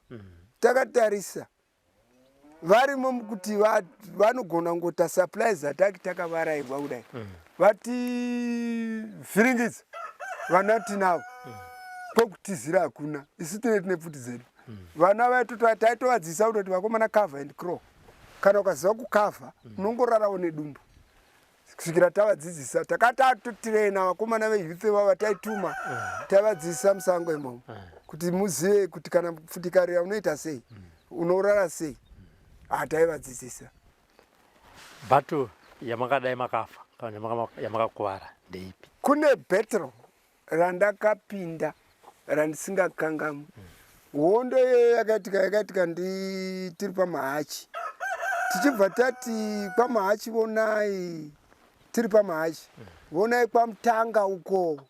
Takatarisa varimo mukuti vanogona kungota supplies ataki takavarairwa kudai. Vativhiringidza vana tinavo. Kwekutizira hakuna. Isu tine tine pfuti dzedu. Vana vaitota taitovadzidzisa kutoti vakomana cover and crawl. Kana ukaziva kukavha unongorarawo nedumbu. Kusvikira tavadzidzisa takatatotirena vakomana veyouth vava taituma tavadzidzisa musango imomo kuti muzive kuti kana pfuti ikarira unoita sei, unorara sei. Ah, taivadzidzisa. Battle yamakadai makafa kana yamakakuvara ndeipi? Kune battle randakapinda randisingakangamwi. Hondo iyoyo yakaitika yakaitika tiri pamahachi, tichibva tati kwamahachi vonai, tiri pamahachi vonai kwaMutanga uko,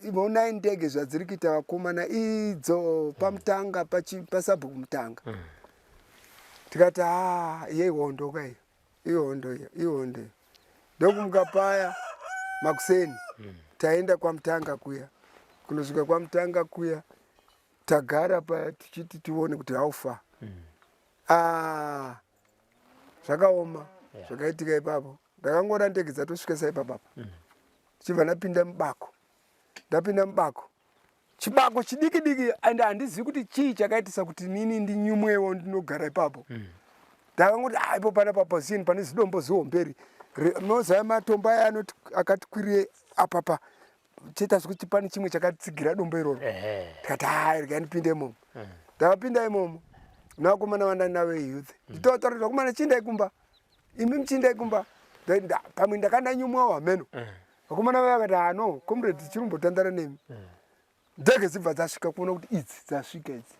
vonai ndege zvadziri kuita vakomana idzo paMutanga, pasabhuku Mutanga. Tikati haa, iye hondo ka iyo, ihondo iyo, ihondo iyo. Ndokumuka paya makuseni taenda kwaMutanga kuya, kunosvika kwaMutanga kuya tagara paya tichiti tione kuti how far. Ah, zvakaoma zvakaitika ipapo. Ndakangoona ndege dzatosvika saipapapa, ndichibva ndapinda mubako. Ndapinda mubako, chibako chidiki diki, and handizivi kuti chii chakaitisa kuti nini ndinyumwewo ndinogara ipapo. Ndakangoti ah, ipo pana paposition pane zidombo zihomberi, moziva matombo aya anoti akati apapa, chiita sekuti pane chimwe chakatsigira dombo iroro. Ndikati haa, regai ndipinde imomo. Ndakapinda imomo nevakomana vandani navo veyouth, nditotaura kuti vakomana chiindai kumba, imi muchiindai kumba. Pamwe ndakandanyumwawo hameno. Vakomana vaya vakati haa no comrade, tichirumbotandara nemi. Ndege dzibva dzasvika kuona kuti idzi dzasvika idzi,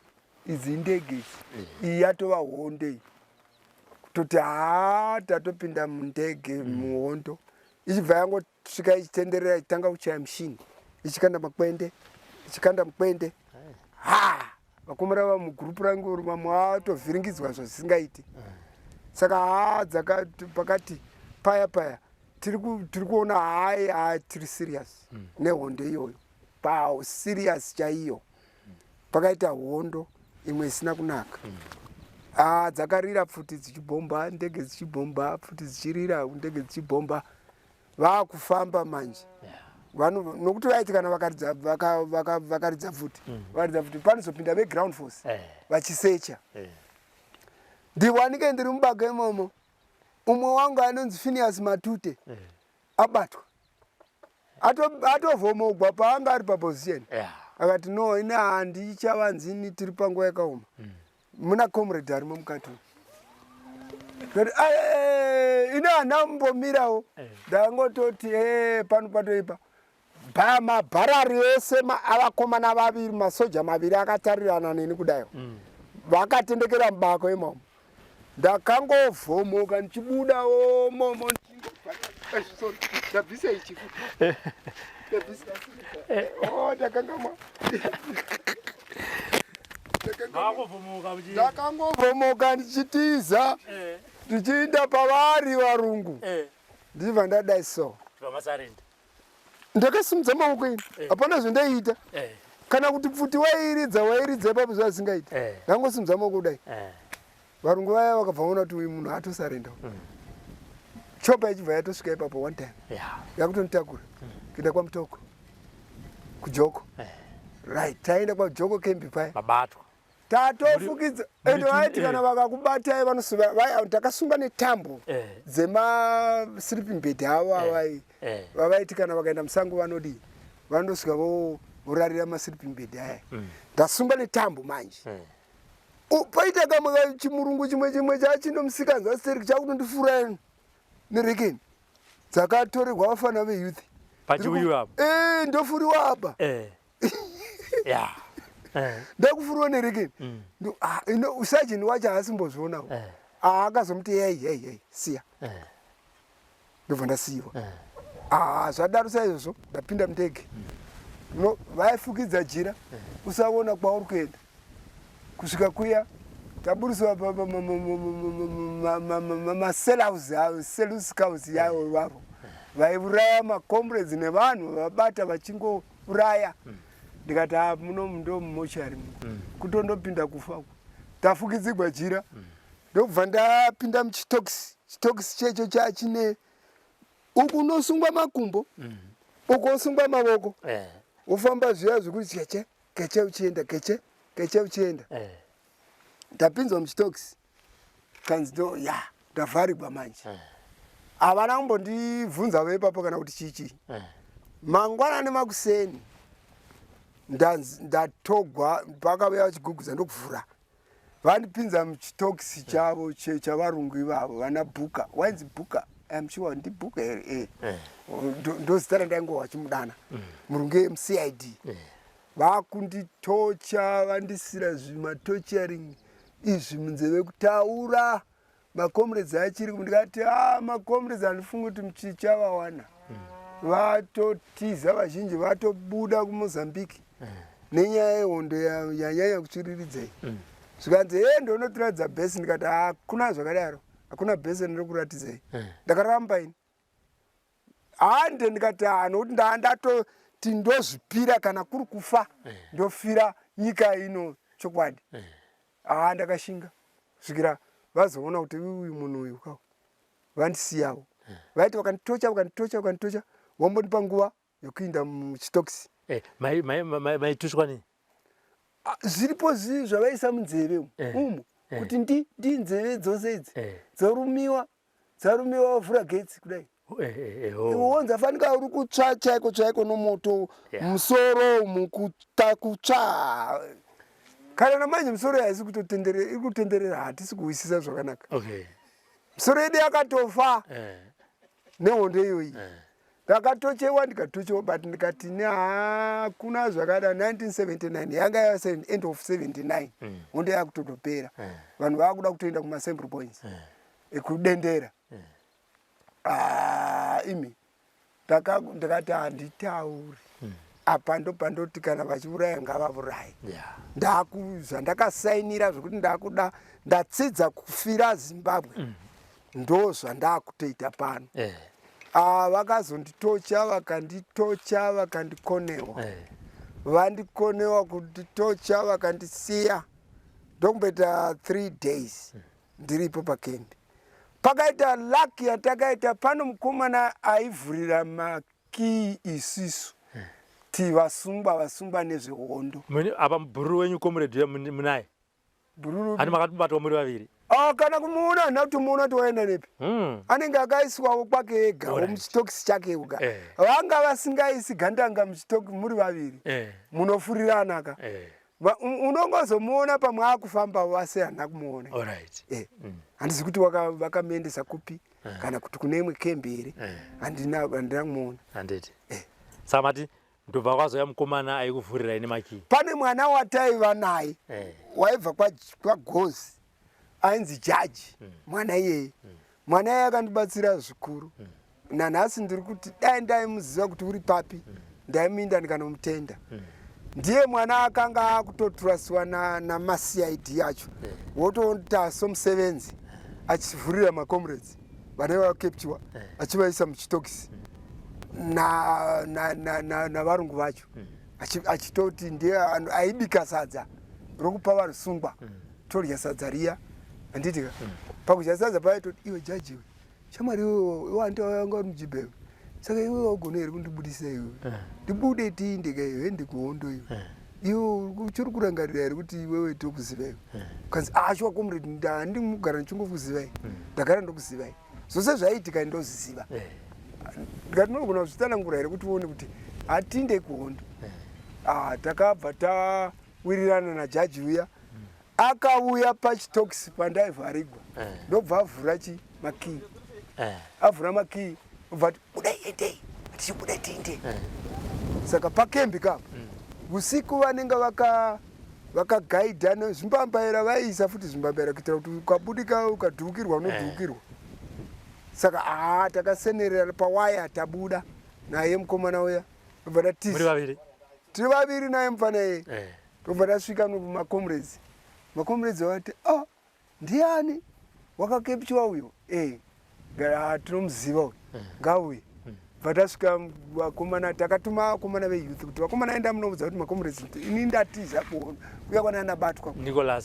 idzi indege idzi, iyi yatova hondo iyi, kutoti haa tatopinda mundege muhondo. Ichibva yangosvika ichitenderera, ichitanga kuchaya mushini, ichikanda makwende, ichikanda mukwende. Ha, vakomana va mugurupu rangu vamwe vatovhiringidzwa zvazisingaiti. Saka haa, dzakati pakati paya paya tiri kuona hai haa, tiri serious nehondo iyoyo, pa serious chaiyo. Pakaita hondo imwe isina kunaka. Ah, dzakarira pfuti dzichibhomba, ndege dzichibhomba, pfuti dzichirira, ndege dzichibhomba, vaakufamba manje. Nokuti vaiti kana vakaridza vakaridza pfuti, vakaridza pfuti panozopinda veground force vachisecha. Ndiwanike ndiri mubako imomo, umwe wangu anonzi Phineas Matute abatwa, atovhomogwa paanga ari paposition. Akati no, ini handichavanzini, tiri panguva yakaoma. Muna comrade arimo mukati umu. Ndikati, "Ai, ini handambomirawo, ndangototi pano patoipa." Mabharari ese avakomana vaviri, masoja maviri akatarirana neni kudayo, vakatendekera mubako imomo. Ndakangovhomoka ndichibuda momo, sorry, ndabvisa ichi futi. Ndabvisa. Oh, ndakangamwa. Ndakangovhomoka ndichitiza ndichiinda pavari varungu, ndichibva ndadai so, ndakasimudza maoko ini, hapana zvandaiita kana kuti pfuti wairidza wairidza ipapo zvasingaiti. Ndangosimudza maoko kudai, varungu vaya vakabva vaona kuti uyu munhu atosarenda. Chopper ichibva yatosvika ipapo one time, yakutonditakura kuenda kwaMutoko kuJoko. Right, taenda kwaJoko camp paya. Mabatwa. Tatofukidza ende vaiti kana vakakubatai takasunga netambo dzemasleeping bed avo avai vavaiti kana vakaenda musango vanodii, vanondosvika vorarira masleeping bed aya. Ndasunga netambo manje. Paita kamwe chimurungu chimwe chimwe chachinomusikanzwa stereki chakutondifura nerekeni dzakatorerwa vafana veyouth. Pachiuyiwa apo. Ndofuriwa apa. Ndakufuriwa nerekeni. Sajeni wacho haasimbozvionawo. Akazomuti hei hei hei, siya. Ndobva ndasiyiwa. Ah, zvadaro saizvozvo ndapinda mundege. No, vaifukidza jira usaona kwauri kuenda kusvika kuya taburisiwa maselhouse yavo vavo vaiuraya macomrades nevanhu vabata vachingo. vauraya mm. Ndikati ha ah, muno ndo mumochari muno mm. Kutondopinda kufa uku tafukidzigwa jira mm. Ndokubva ndapinda muchitokisi chitokisi checho chachine uku unosungwa makumbo mm. Uku wosungwa mavoko eh. Wofamba zviya zvekuti keche keche uchienda keche keche uchienda eh. Ndapinzwa muchitokisi kanzi ndo ya ndavharigwa manje eh. Havana kumbondibvunza veipapo kana kuti chii chii eh. Mangwanani makuseni ndatogwa pakauya vachigugudza ndokuvhura vandipinza muchitokisi chavo chavarungu ivavo vana bhuka wainzi bhuka I'm sure ndibhuka here eh. eh. Ndozita randaingohwa vachimudana mm. Murungu emucid eh. Vakunditocha vandisira zvimatocharing izvi munzeve kutaura macomrades achiri ndikati a ah, macomrades handifungi kuti muchichavawana mm. Vatotiza vazhinji vatobuda kumozambique mm. Nenyaya yehondo yanyanya kutsviriridza iyi mm. Zvikanzi he ndonotiratidza bhesi ndikati hakuna zvakadaro hakuna bhesi randinokuratidzai mm. Ndakaramba ini hande ndikati ha nokuti ndandatoti ndozvipira kana kuri kufa eh. Ndofira nyika ino chokwadi eh. Haa ndakashinga kusvikira vazoona kuti uyu munhu uyu ka vandisiyawo eh. Vaiti vakanditocha vakanditocha vakanditocha vombondipa nguva yokuinda muchitokisi maitushwa nei ah, zviripo zvii zvavaisa munzeve umu kuti ndi ndi nzeve dzose idzi dzorumiwa dzarumiwa wavhura getsi kudai eh, eh, eh, oh. Wonza fanika uri kutsva chaiko chaiko nomoto musoro umu kutsva kana namanje misoro haisi kutotenderera iri kutenderera hatisi kuhwisisa zvakanaka misoro yedu yakatofa nehondo iyoyi ndakatochewa ndikatochewa but ndikati hakuna zvakada 1979 yanga ya end of 79 mm. Hondo yakutotopera mm. Vanhu vakuda kutoenda kumassembly points mm. Ekudendera mm. Ah, imi ndakati handitauri mm. Apa ndopandoti kana vachiuraya ngavavuraye yeah. Ndakuzvandakasainira zvekuti ndakuda ndatsidza kufira Zimbabwe mm. Ndo zvandakutoita pano eh. Ah, vakazonditocha vakanditocha vakandikonewa eh. Vandikonewa kunditocha vakandisiya ndokumboita 3 days mm. Ndiripo pakembi pakaita luck yatakaita pano mukomana aivhurira makii isisu hmm. Ti vasungwa vasungwa nezvehondo apa bhururu wenyu comrade munaye bhururu hani makatobatwa muri vaviri ah, kana kumuona handina kutomuona kuti waenda nepi hmm. Anenge akaiswawo kwake ega muchitokisi chake uga eh. Vanga vasingaisi gandanga muchitoki muri vaviri eh. Munofurirana ka eh. Unongozomuona pamwe akufamba vase handina kumuona eh. Handizi kuti vakamuendesa kupi eh. Kana kuti kune imwe kembi here eh. Handina kumuona handiti eh. Saka mati ndobva kwazouya mukomana aikuvhurirai nemakii pane mwana wataiva naye eh. Waibva kwagozi kwa ainzi jaji mm. Mwana iyeye mm. Mwana iyeye akandibatsira zvikuru mm. Nanhasi ndiri kuti dai ndaimuziva kuti uri papi mm. Ndaimuinda ndikanomutenda mm. Ndiye mwana akanga akutoturasiwa namacid na acho yeah. Wotoita somusevenzi achivhurira macomrades vanenge vakaptiwa yeah. Achivaisa muchitokisi mm. navarungu na, na, na vacho mm. Achitoti ndiye aibika sadza rokupa varusungwa mm. Todya sadza riya handitika mm. Pakudya sadza paitoti iwe jaji iwe shamwari iwe wanga uri mujibhewe saka iwe waugona here kundibudisa iwe eh. Ndibude tiinde ka iwe ndikuhondo iwe eh. Iwe uchiri kurangarira here kuti iwewe tokuziva iwe eh. Ukanzi ah shuwa comrade ndandimugara ndichingokuzivai hmm. Ndagara ndokuzivai zvose zvaiitika ndozviziva ndikati unogona kuzvitsanangura here kuti uone kuti hatinde kuhondo ah, takabva tawirirana najaji uya akauya pachitokisi pandaivharigwa eh. Ndobva avhura chi makii eh. Avhura makii obva ati budai endei tichibuda tiinde eh. Saka pakembi kapo mm. Usiku vanenge vakagaidha nezvimbambaira vaiisa futi zvimbambaira kuitira kuti ukabudika ukadhukirwa unodhukirwa Saka aa takasenerera pawaya tabuda naye mukomana uya obva tatiza tiri vaviri naye mufana iye Tobva tasvika kumacomrades macomrades vakati ah oh, ndiani wakakepchiwa uyo eh tinomuziva uyu eh. Ngauye mm. Bva tasvika vakomana, takatuma vakomana veyouth kuti vakomana enda munoudza kuti macomrades ini ndatiza kuona kuya kwana ndabatwa. Nicholas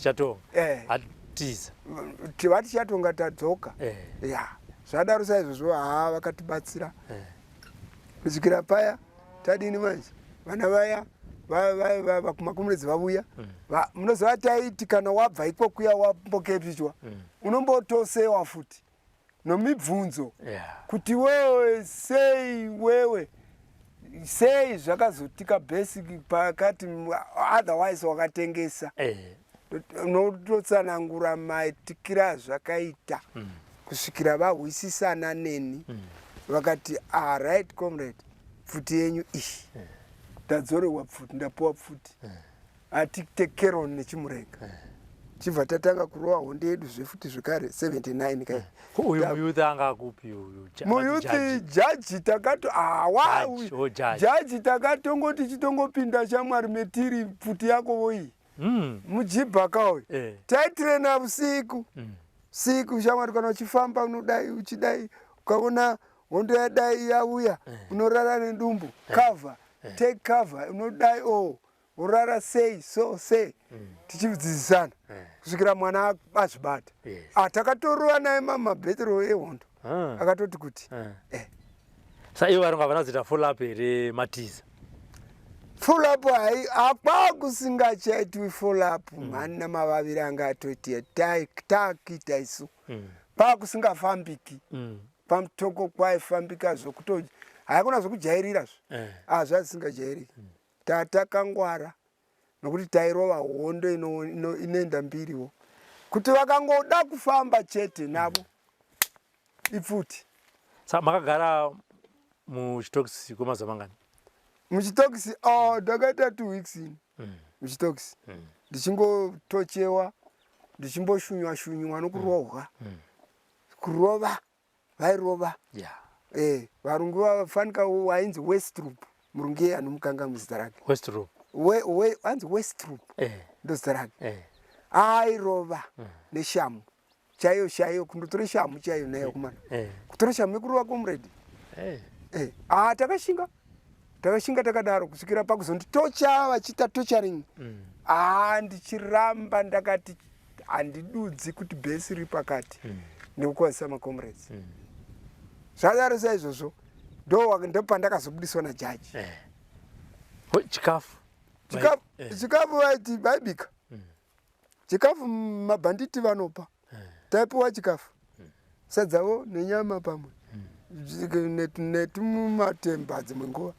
Chatonga eh. atiza. Vati Chatonga tadzoka. Eh. Ya. Zvadaro saizvozvo haa vakatibatsira. Eh. Kusvikira paya tadini manje vana vaya makomrades vavuya munoziva taiti kana wabva ikokuya wambokepichwa unombotosewa futi. Nomibvunzo yeah. Kuti wewe sei wewe sei zvakazotika basic pakati otherwise wakatengesa eh. Unototsanangura maitikira zvakaita kusvikira vahwisisana neni vakati ah, right comrade, pfuti yenyu iyi ndadzorerwa pfuti, ndapuwa pfuti atite keron nechimurenga chibva tatanga kurova hondo yedu zvefuti zvekare 79 kai. Ko uyu muyouth anga akupi uyu? Muyouth jaji takato awa Judge, oh, judge. Jaji takatongoti chitongopinda shamwari metiri pfuti yako voyi mujibhaka uyu taitirena usiku siku shamwari, kana uchifamba unodai uchidai, ukaona hondo yadai yauya unorara nedumbu, cover, take cover, unodai o urara sei so sei tichidzidzisana kusvikira mwana azvibata. Ah, takatorova naye mamabhetero ehondo akatoti kuti Sa ivo varungu havana kuzoita follow up here matiza? Follow up hai, akwakusingachaitwi follow up mhani namavaviri anga atoitia takuita isu kwakusingafambiki pamutoko kwaifambika zvokuto haikona zvokujairira zve ah, zvazisingajairiki tatakangwara nokuti tairova hondo inoenda mbiriwo kuti vakangoda kufamba chete navo ipfuti. Sa makagara muchitokisi kwemazuva mangani? Muchitokisi, oh, ndakaita 2 weeks ini muchitokisi ndichingotochewa, ndichimboshunywa shunywa nokurohwa, kurova vairova varungu vafanika wainzi Westrup, murungu iye anomukanga muzita rake. Westrup. Anzi Westrup ndozita rake airova neshamu chaiyo chaiyo, kundotora shamu chaiyo nayo kumana kutora shamu yekurova comrade ah, takashinga takashinga takadaro kusvikira pakuzonditocha vachiita torturing ah, ndichiramba ndakati handidudzi kuti bhesi riri pakati nekukwazisa macomrades zvadaro saizvozvo ndopandakazobudiswa najaji. Chikafu? Chikafu vaiti vaibika chikafu, mabhanditi vanopa, taipiwa chikafu, sadzavo nenyama pamwe netumatemba dzimwe nguva.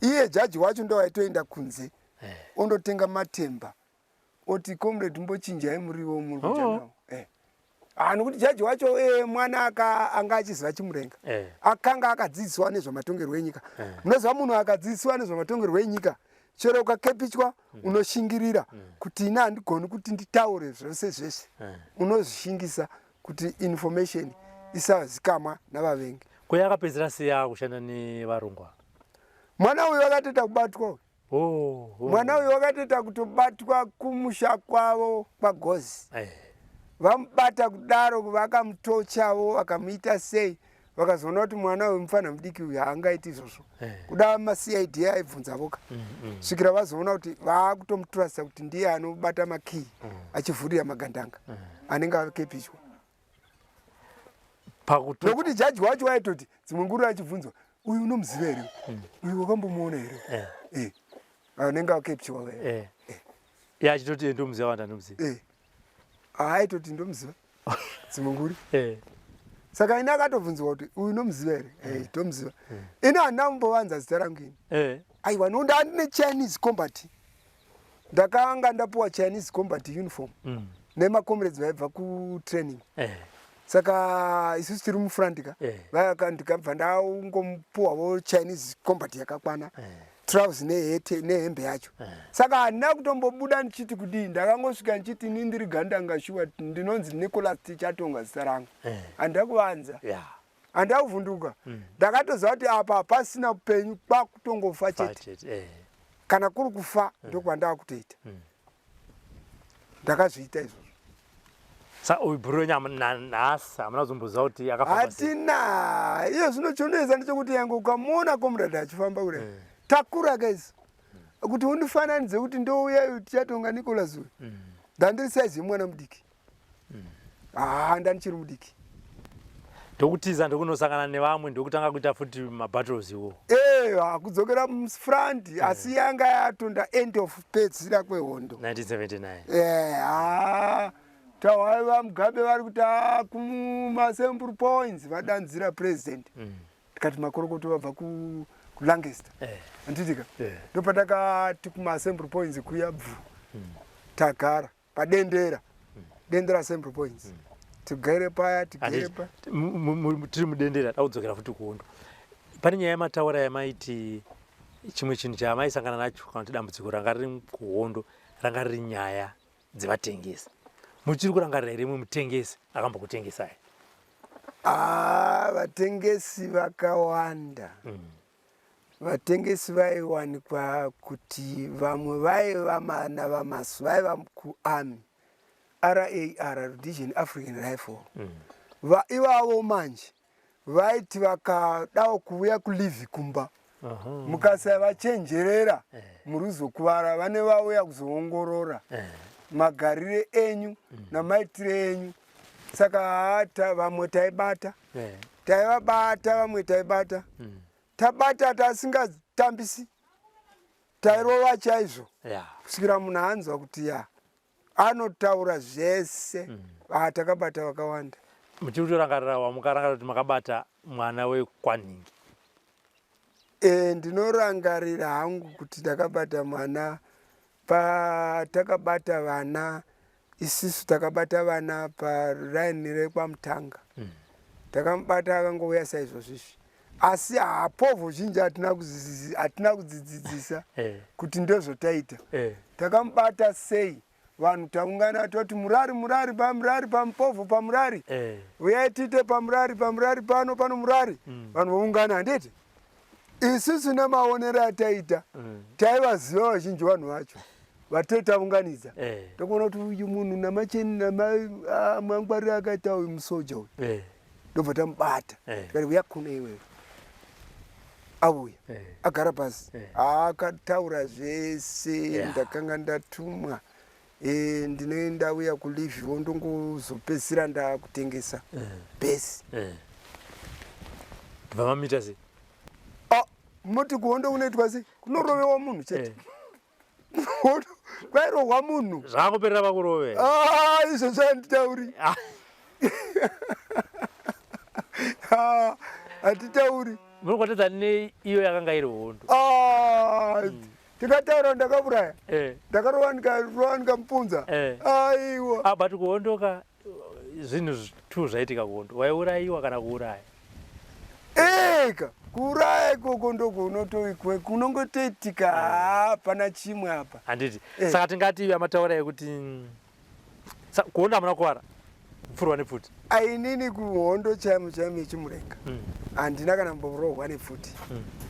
Iye jaji wacho ndo aitoenda kunze ondotenga matemba oti, "Comrade, mbochinjai muriwo muri kudya nawo." Ah, nokuti jaji wacho mwana anga achiziva chimurenga akanga akadzidziswa nezvematongerwo enyika. Munoziva munhu akadzidziswa nezvematongerwo enyika, chero ukakepichwa unoshingirira kuti ini handigoni kuti nditaure zvose zvese unozvishingisa kuti information isazikamwa navavengi. Ko yakapedzera sei akushanda nevarungu ava? Mwana uyu akatoita kubatwa uyu. Oh. Mwana uyu wakatoita kutobatwa kumusha kwavo kwaGozi. Vamubata kudaro vakamutochavo vakamuita sei, vakazoona kuti mwana uyu mufana mudiki uyu haangaiti izvozvo kuda maCID aibvunza voka svikira vazoona kuti vaakutomuturasa kuti ndiye anobata makii achivhurira magandanga anenge akepichwa Pakuto nokuti jaji wacho waitoti dzimwe nguru achibvunzwa, "Uyu unomuziva here? Uyu wakambomuona here?" Anenge akepichwa Iye achitoti ndomuziva, vanhu andomuziva. Aitoti ndomuziva dzimwe nguri saka ini akatobvunzwa kuti, "Uyu unomuziva here?" "Tomuziva." Ini handina kumbovanza zita rangu ini. Aiwa, nokuti andine Chinese combat, ndakanga ndapuwa Chinese combat uniform nemacomrades vaibva kutraining saka isusu tiri mufront ka ndikabva ndangomupuwawo Chinese combat yakakwana trouser nehete nehembe yacho saka handina kutombobuda ndichiti kudii, ndakangosvika ndichiti ini ndiri gandanga shuwa, ndinonzi Nicholas Tichatonga zita rangu handina kuvanza handina kuvhunduka ndakatoziva kuti apa hapasina upenyu kwakutongofa chete Chete. Kana kuri kufa ndokwandava kutoita ndakazviita izvozvo. Sa uyu bhuru wenyu nhasi hamuna kuzomboziva kuti akafamba sei? Hatina. Iye zvino chinoedza ndechekuti yange ukamuona comrade achifamba kudai, takura guys, kuti undifananidze kuti ndouya tichatonga Nicholas uyu, ndandiri saizi yemwana mudiki. Haa, ndandichiri mudiki. Ndokutiza, ndokunosangana nevamwe, ndokutanga kuita futi mabattles iwo. Eya, kudzokera mufront, asi yanga yatonda end of pedzisira kwehondo. 1979. Ha, tawai vaMugabe vari kuti, "Ah, kumassembly points vadanzira president." Tikati makorokoto vabva kuLancaster. Handitika? Ndopatakati kumassembly points kuya bvu, tagara padendera, dendera assembly points, tigere paya, tigere pa Tiri mudendera, dakudzokera futi kuhondo. Pane nyaya yamataura yamaiti chimwe chinhu chamaisangana nacho kana kuti dambudziko ranga riri kuhondo ranga riri nyaya dzevatengesi. Muchiri kurangarira here imwe mutengesi akambokutengesai? Ah, vatengesi vakawanda. Vatengesi vaiwanikwa kuti vamwe vaiva mana vamasu, vaiva kuarmy, RAR, Rhodesian African Rifle. Ivavo manje vaiti vakadawo kuuya kuleave kumba, mukasavachenjerera muri kuzokuvara. Vane vauya kuzoongorora magarire enyu namaitire enyu. Saka hata vamwe taibata, taivabata, vamwe taibata, tabata tasingatambisi, tairova chaizvo kusvikira munhu anzwa kuti ya, anotaura zvese. Ah, takabata vakawanda. Muchiri kutorangarira wamukarangarira kuti makabata mwana wekwanhingi? E, ndinorangarira hangu kuti takabata mwana. Patakabata vana isisu, takabata vana paraini rekwaMutanga. Takamubata akangouya saizvozvizvi, asi hapovho zhinji hatina kudzidzidzisa kuti ndozvotaita. Takamubata sei? Vanhu taungana, toti murari, murari, pamurari, pamupovho, pamurari, uyai tiite pamurari, pamurari pano, pano murari. Vanhu voungana, handiti? Isusu nemaonero ataita, taivaziva vazhinji vanhu vacho vatee taunganidza. Tokuona kuti uyu munhu namacheni namangwariro akaita uyu musoja uyu. Ndobva tamubata. Tikati, "Uya kuno iwewe." Auya, agara pasi, akataura zvese. "Ndakanga ndatumwa, ndine ndauya kuleave, ndongozopedzisira ndakutengesa bhesi." Ndibva mamita sei? Ah, moti kuhondo kunoitwa sei? Kunorovewa munhu chete. Kuhondo kwairohwa munhu. Zvakangoperera pakurove? Ah, izvo zvanditauri. Ah, hatitauri. Munokwatedza neiyo yakanga iri hondo. Ah, tikataura ndakauraya. Ndakarova, ndikarova, ndikamupunza. Aiwa. Ah, but kuhondoka zvinhu tu zvaitika kuhondo, waiurayiwa kana kuuraya. Eka kuuraya ikoko ndokunotoikwe kunongotoitika, hapana chimwe apa. Handiti? Saka tingati amataura ekuti kuhondo hamuna kuvara, kupfurwa nepfuti? Ainini kuhondo chaimo chaimo yechimurenga handina kana mborohwa nepfuti,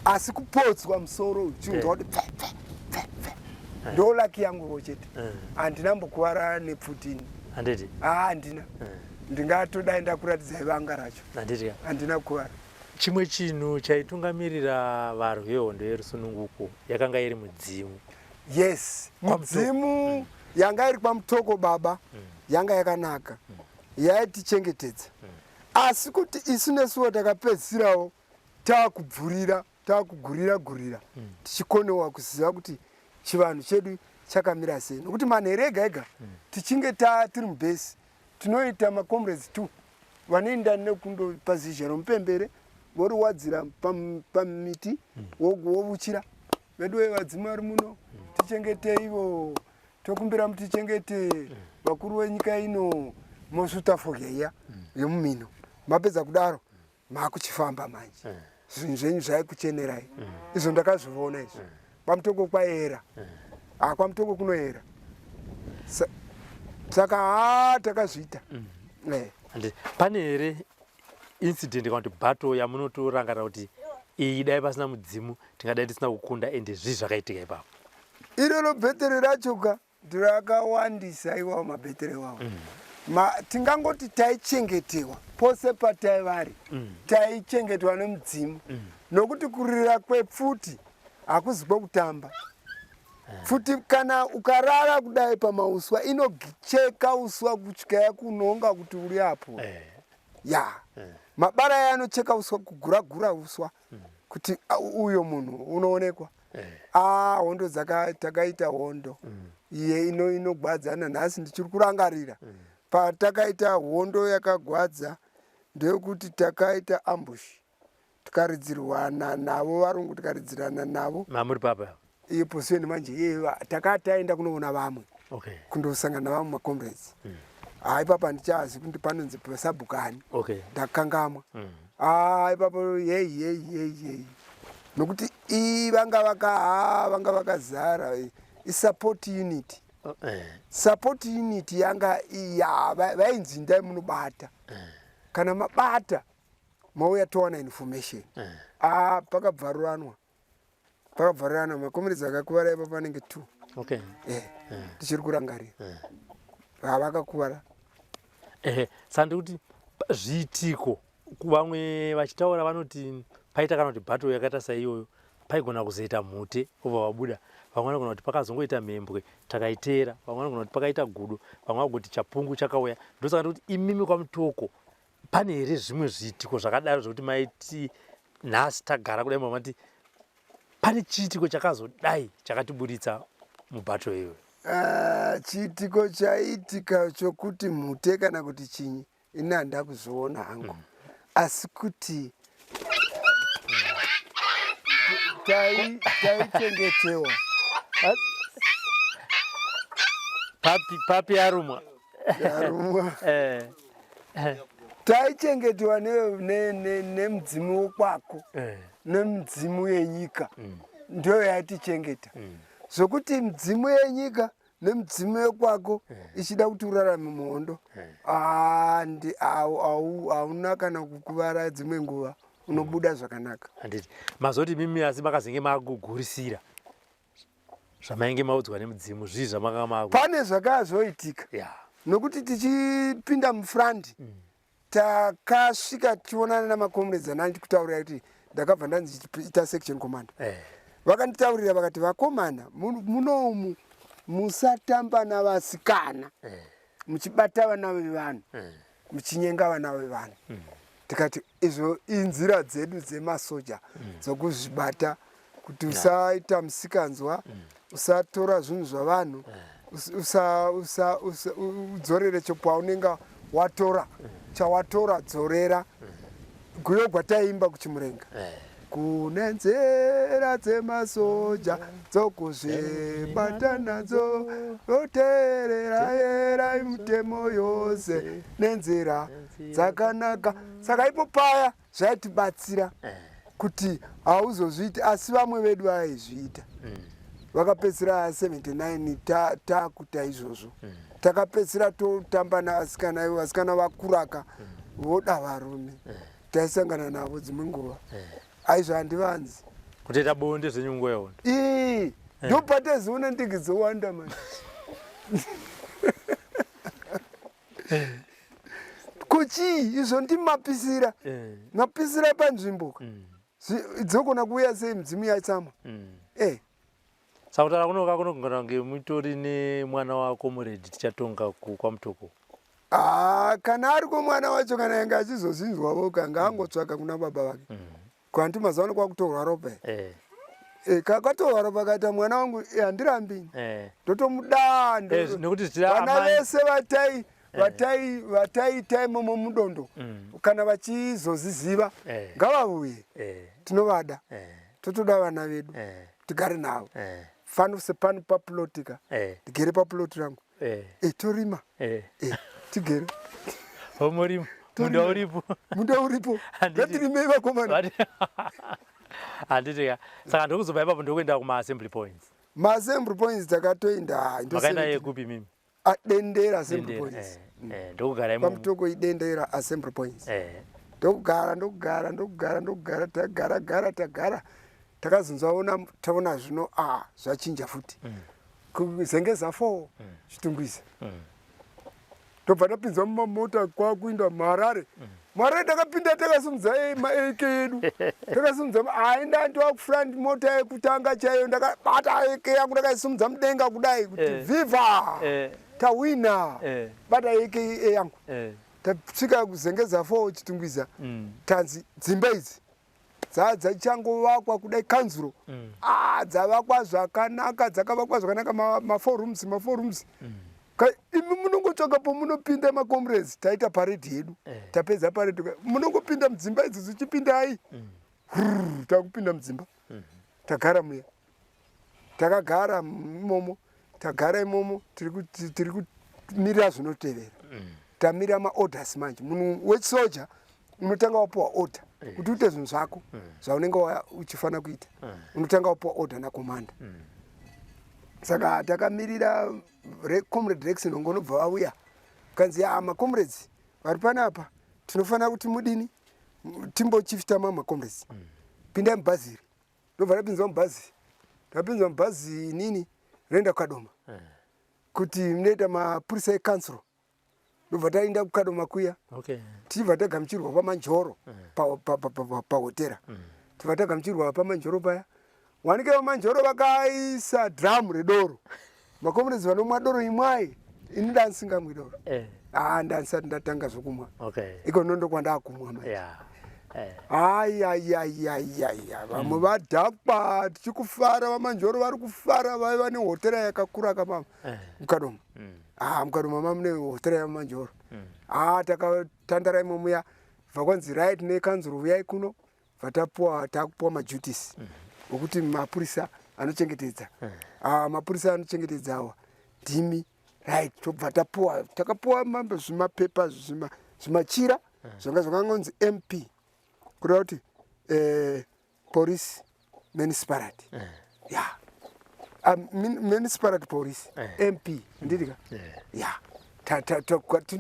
asi kupotswa musoro uchinzwa kuti pfe pfe pfe pfe, ndo lucky yanguwo chete. Handina mbokuvara nepfuti ini. Handiti? Haa, handina. Ndingatodai ndakuratidzai vanga racho. Handiti? Handina kuvara. Chimwe chinhu chaitungamirira varwi vehondo yerusununguko yakanga iri mudzimu. Yes, mudzimu yanga iri kwaMutoko baba yanga yakanaka, yaitichengetedza. Asi kuti isu nesuwo takapedzisirawo taakubvurira, taakugurira gurira, tichikonewa kuziva kuti chivanhu chedu chakamira sei, nokuti manheru ega ega tichinge tiri mubhesi, tinoita macomrades two vanoenda nekundo pazizha romupembere, voriwadzira pamiti, wovuchira, "Vedu vevadzimu vari muno, tichengeteivo, tokumbira mutichengete, vakuru venyika ino." Mosvuta fodya iya yemumino. Mapedza kudaro, maakuchifamba manje. Zvinhu zvenyu zvaikuchenerai. Izvo ndakazviona izvo. KwaMutoko kwayera, ha, kwaMutoko kunoyera. Saka ha, takazviita. Pane here incident kana kuti battle yamunotorangarira kuti iyi dai pasina mudzimu tingadai tisina kukunda, ende zvii zvakaitika ipapo? Iroro bhetere racho ka ndirakawandisa iwawo, mabhetere iwawo. Ma, tingangoti taichengetewa pose pataivari mm. taichengetwa nemudzimu mm. nokuti kurira kwepfuti hakuzi kwekutamba eh. pfuti kana ukarara kudai pamauswa inocheka uswa kusvika yakunonga kuti uri apo eh. ya eh. mabara aya anocheka uswa kugura gura uswa mm. kuti uyo munhu unoonekwa eh. ah, hondo takaita hondo mm. iye ino inogwadza nanhasi ndichiri kurangarira mm. patakaita hondo yakagwadza ndeyekuti takaita ambush tikaridzirwana navo varungu tikaridzirana navo mamuri papa iye position manje iye takaa taenda kunoona vamwe okay. kundosangana navamwe macomrades mm. haa ipapa handichazi kuti panonzi pasabhukani okay. ndakangamwa mm. haa ipapo yeyi yeyi yeyi yeyi nokuti i vanga vaka haa vanga vakazara isupport unit oh, eh. support unit yanga ya vainzi ndai munobata eh. kana mabata mauya towana information eh. ah pakabvaruranwa pakabvarirana makomeredzi akakuvara ipa panenge two okay. eh, eh. tichiri kurangarira eh. havakakuvara eh, sandi kuti zviitiko vamwe vachitaura vanoti paita kana kuti battle yakaita saiyoyo paigona kuzoita mhute obva vabuda vamwe vanogona kuti pakazongoita mhembwe takaiteera vamwe vanogona kuti pakaita gudo vamwe vagoti chapungu chakauya ndosaka ndikuti imimi kwamutoko Pane here zvimwe zviitiko zvakadaro zvekuti maiti nhasi tagara kudai mamati pane chiitiko chakazodai chakatiburitsa mubato iyoyo? Ah, chiitiko chaiitika chokuti mhute kana kuti chinyi ini handina kuzviona hangu mm. asi kuti taichengetewa papi papi arumwa yarumwa eh. taichengetewa nemudzimu ne, ne wokwako eh. nemidzimu yenyika mm. ndiyo yaitichengeta mm. zvokuti midzimu yenyika nemidzimu yekwako eh. ichida kuti urarame muhondo eh. ah, hauna kana kukuvara dzimwe nguva unobuda zvakanaka handiti mazoti mimi asi makazenge makugurisira zvamainge maudzwa nemudzimu zvii zvamakanga maku pane zvakazoitika yeah. nokuti tichipinda mufront mm. takasvika tichionana namakomrades anani tikutaurira kuti ndakabva ndanzi ita section commander eh. vakanditaurira vakati vakomana munomu musatamba navasikana eh. muchibata vana vevanhu eh. muchinyenga vana vevanhu mm. tikati izvo inzira dzedu dzemasoja mm. dzokuzvibata kuti usaita musikanzwa mm. usatora zvinhu zvavanhu udzorere chopwaunenge watora chawatora dzorera guyo gwataimba kuchimurenga eh. Kune nzira dzemasoja dzokuzvibata nadzo, roteerera yerai mutemo yose nenzira dzakanaka. Saka ipo paya zvaitibatsira eh. kuti hauzozviiti, asi vamwe vedu vaizviita mm. vakapedzisira 79 takuta izvozvo mm. takapedzisira totamba navasikana ivo vasikana vakuraka mm. voda varume taisangana navo dzimwe nguva eh. aizvo handivanzi kutoita bonde zvenyu nguva yehondo ii eh. ndopataizoona ndege dzowanda mani eh. kuchii izvo ndimapisira mapisira panzvimbo mm. Dzogona kuuya sei midzimu yatsamwa mm. eh. Saka kutaura kunoka kunogona kunge mutori nemwana wako muredhi tichatonga kwamutoko. Ah, kana ariko mwana wacho kana yange achizozvinzwavo ka ngaangotsvaka kuna baba vake mm. kwanti mazuva ano kwakutorwa ropa eh. E, kakatorwa ropa kaita mwana wangu eh, handirambi eh. ndotomuda eh, nekuti vana vese vatai vatai vataita imomo mudondo mm. kana vachizoziziva eh. ngavavuye eh. tinovada eh. totoda vana vedu eh. tigare navo eh. fano sepano paplotika eh. ndigere paplot rangu eh. eh, torima eh. eh, tigere homorimo munda uripo munda uripo ngatirimei vakomana handiti ka saka ndokuzobva ipapo ndokuenda kumaassembly points maassembly points takatoenda makaenda yekupi mimi Dendera assembly points. Eh, mm. eh, ndokugara imomo. Pamutoko idendera assembly points. Eh. Ndokugara ndokugara ndokugara ndokugara tagara gara tagara takazonzwa ona taona zvino ah zvachinja futi. Mm. Kuzengeza 4 mm. Chitungwiza. Mm. Tobva tapinzwa mumamota kwakuinda muHarare. MuHarare takapinda takasimudza maAK edu. Takasimudza hayi ndandova kufront mota yekutanga chaiyo ndakabata AK yangu ndakaisimudza mudenga kudai kuti viva tawina. Bata AK yangu. Tasvika kuZengeza 4 Chitungwiza. Tanzi dzimba idzi dzachangovakwa kudai kanzuro. Ah, dzavakwa zvakanaka, dzakavakwa zvakanaka ma4 rooms, ma4 rooms. Imi munongotsvaka pomunopinda macomrades, taita parade yedu. Tapedza parade, munongopinda mudzimba idzi dzichipindai. Takupinda mudzimba. Tagara muya. Takagara imomo, tagara imomo tiri kumirira zvinotevera. Tamira maorders manje. Munhu wechisoja unotanga wapuwa order kuti uite zvinhu zvako zvaunenge uchifanira kuita. Unotanga wapuwa order nakomanda. Saka takamirira Comrade Rex Nhongo vauya. Kanzi ya macomrades vari panapa tinofanira kuti mudini timbochifita mamacomrades. Pindai mubhazi iri. Ndobva tapinzwa mubhazi. Tapinzwa mubhazi inini roenda kuKadoma. Kuti munoita mapurisa ekanzuro. Ndobva taenda kuKadoma kuya. Tichibva tagamuchirwa paManjoro pahotera. Tibva tagamuchirwa paManjoro paya. Wanike vaManjoro vakaisa dhiramu redoro. Macomrades vanomwa doro imwai. Ini ndandisingamwi doro. Ah, ndandisati ndatanga zvokumwa. Iko nondo kwandakumwa manje. Ayayayayaya vamwe vadhakwa tichikufara vaManjoro vari kufara vaiva nehotera yakakura kamama muKadoma. Ah, muKadoma mamune hotera yaManjoro. Ah, takatandara imo muya bva kwanzi right nekanzuro uyai kuno vatapuwa takupuwa maduties okuti mapurisa anochengetedza. Ah, mapurisa anochengetedza awa ndimi right tobva tapuwa takapuwa zvimapepa zvimachira zvanga zvakangonzi MP kureva kuti police municipality ya municipality police MP ndidika ya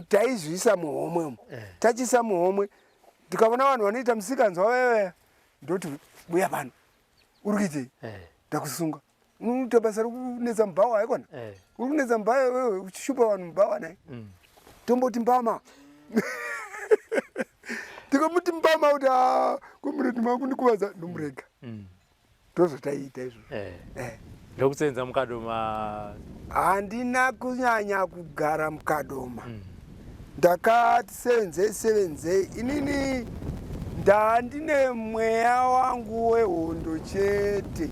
taizviisa muhomwe umu tachiisa muhomwe tikaona vanhu vanoita musikanzwa vaya ndoti buya pano uri kuitei ndakusunga unoita basa rekunetsa mubhawa haikona uri kunetsa mubhawa wewe uchishupa vanhu mubhawa nai tomboti mbama tikamuti mbama kuti comrade makundikuvadza ndomurega ndozvataiita izvozvo. Ndokusenza muKadoma. Handina kunyanya kugara muKadoma. Ndakati sevenzei sevenzei inini ndandine mweya wangu wehondo chete.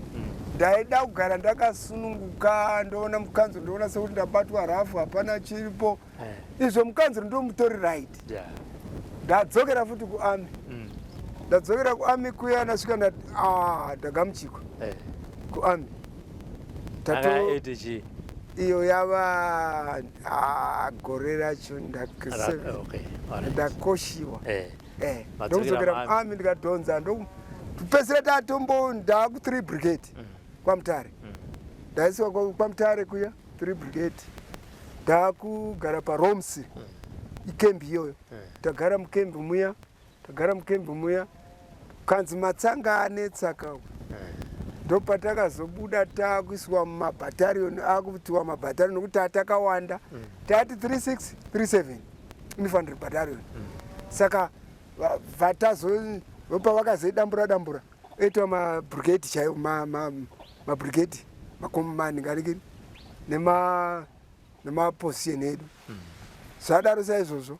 Ndaida kugara ndakasununguka ndoona mukanzuro ndoona sekuti ndabatwa rafu hapana chiripo. Izvo mukanzuro ndomutori right. Ndadzokera futi kuarmy. Ndadzokera kuarmy kuya ndasvika ndati ah ndagamuchikwa kuarmy. Iyo yava gore racho ndakoshiwa. Ndokudzokera muarmy ndikadhonza ndokupedzisira tatombo ndaku 3 brigade kwaMutare. Ndaisiwa kwaMutare kuya 3 brigade. Ndakugara paRoms ikembi iyoyo. Tagara mukembi muya, tagara mukembi muya. Kanzi matsanga anetsaka. Ndopatakazobuda takuiswa mumabattalion akutiwa mabattalion nokuti tatakawanda. Tati 36 37 infantry battalion. Saka vatazo pavakazoidambura dambura oitwa mabrigade chaiwo mabrigade makomanhingarikiri nemaposition edu. Zvadaro saizvozvo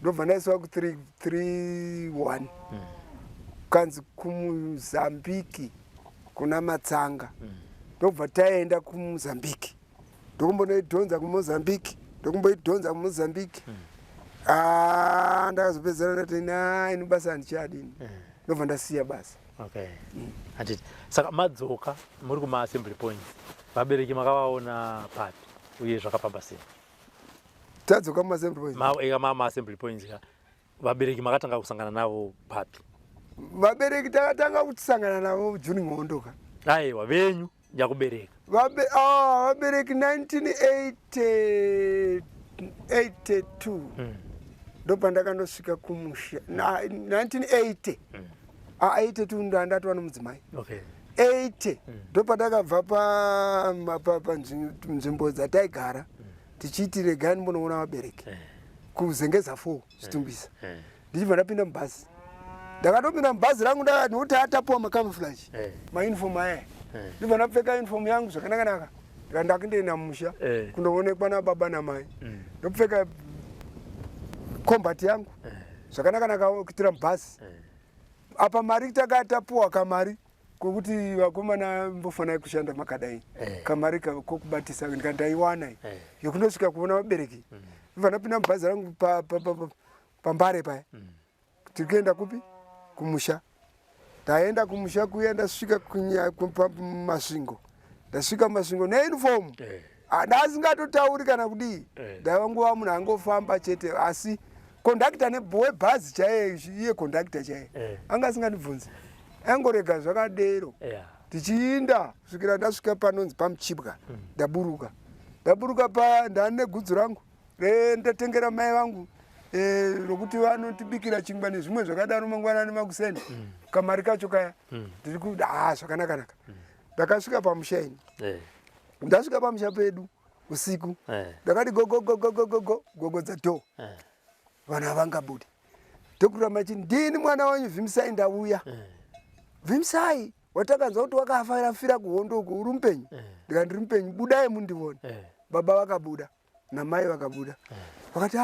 ndobva ndaiswa ku 331 kanzi kuMozambiki kuna Matsanga. Ndobva taenda kuMozambiki ndokumbonoidhonza kuMozambiki ndokumboidhonza kuMozambiki. Ndakazopedzera ndati na ini basa handichadini ndobva ndasiya basa. Okay. Handiti saka madzoka muri kuma-assembly points vabereki makavaona papi uye zvakafamba sei? Tadzoka mumassembly points. Ma-assembly points ka vabereki makatanga kusangana navo papi? Vabereki takatanga kutisangana navo during hondo ka. Aiwa venyu nyakubereka. Vabereki 1982 ndopandakandosvika kumusha 1980. 82 ndandatwa nomudzimai. 80 ndopandakabva panzvimbo dzataigara tichiti regai ndimbonoona vabereki. kuZengeza 4 Chitungwiza. Ndichibva ndapinda mubhazi. Ndakatopinda mubhazi rangu nokuti atapuwa macamouflage mauniform aya. Ndibva ndapfeka uniform yangu zvakanakanaka. Ndikati ndakundoenda mumusha kundoonekwa nababa namai. Ndopfeka combat yangu zvakanakanaka kuitira mubhazi. Apa mari takatapuwa kamari kokuti vakomana mbofanira kushanda makadai kamari kokubatisa ndikati ndaiwana iyi yekundosvika kuona vabereki. Ndibva ndapinda mubhazi rangu paMbare paya. Tiri kuenda kupi? Kumusha. Ndaenda kumusha kuya ndasvika Masvingo. Ndasvika Masvingo neuniform. Ndasingatotauri kana kudii. Ndaiva nguva munhu angofamba chete asi kondakita webhazi chaiye iye kondakita chaiye anga asingandibvunzi. Angorega zvakadero. Tichiinda kusvikira ndasvika panonzi paMuchibwa. Ndaburuka. Ndaburuka paya ndane gudzu rangu. Ndatengera mai vangu rokuti vanotibikira chingwa nezvimwe zvakadaro mangwanani makuseni. Kamari kacho kaya. Ndiri kuda zvakanaka naka. Ndakasvika pamusha ini. Ndasvika pamusha pedu usiku. Ndakati go go go go go go go gogodza door. Vanhu havangabudi. Ndokuramba chini ndini mwana wenyu Vimsai ndauya. Vimsai watakanzwa kuti wakafira kuhondo uko uri mupenyu. Ndikati ndiri mupenyu budai mundione. Baba vakabuda namai vakabuda. Vakati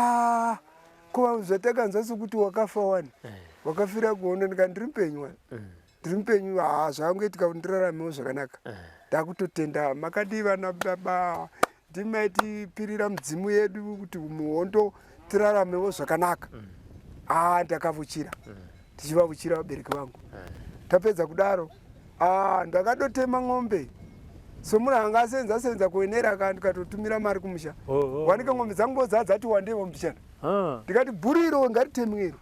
ko zvatakanzwa sekuti wakafa wani. Wakafira kuhondo. Ndikati ndiri mupenyu wani. Ndiri mupenyu zvakangoitika kuti ndiraramewo zvakanaka. Ndakutotenda makadii vana baba ndimaitipirira mudzimu yedu kuti muhondo tiraramewo zvakanaka. Ndakavuchira. Tichivavuchira vabereki vangu. Tapedza kudaro ndakadotema ng'ombe. Somunhu anga asenza senza kuenera ka ndikatotumira mari kumusha. Wanike ng'ombe dzangu dzati wandeiwo mbichana. Ndikati bhuru iro ngaritemwe iro.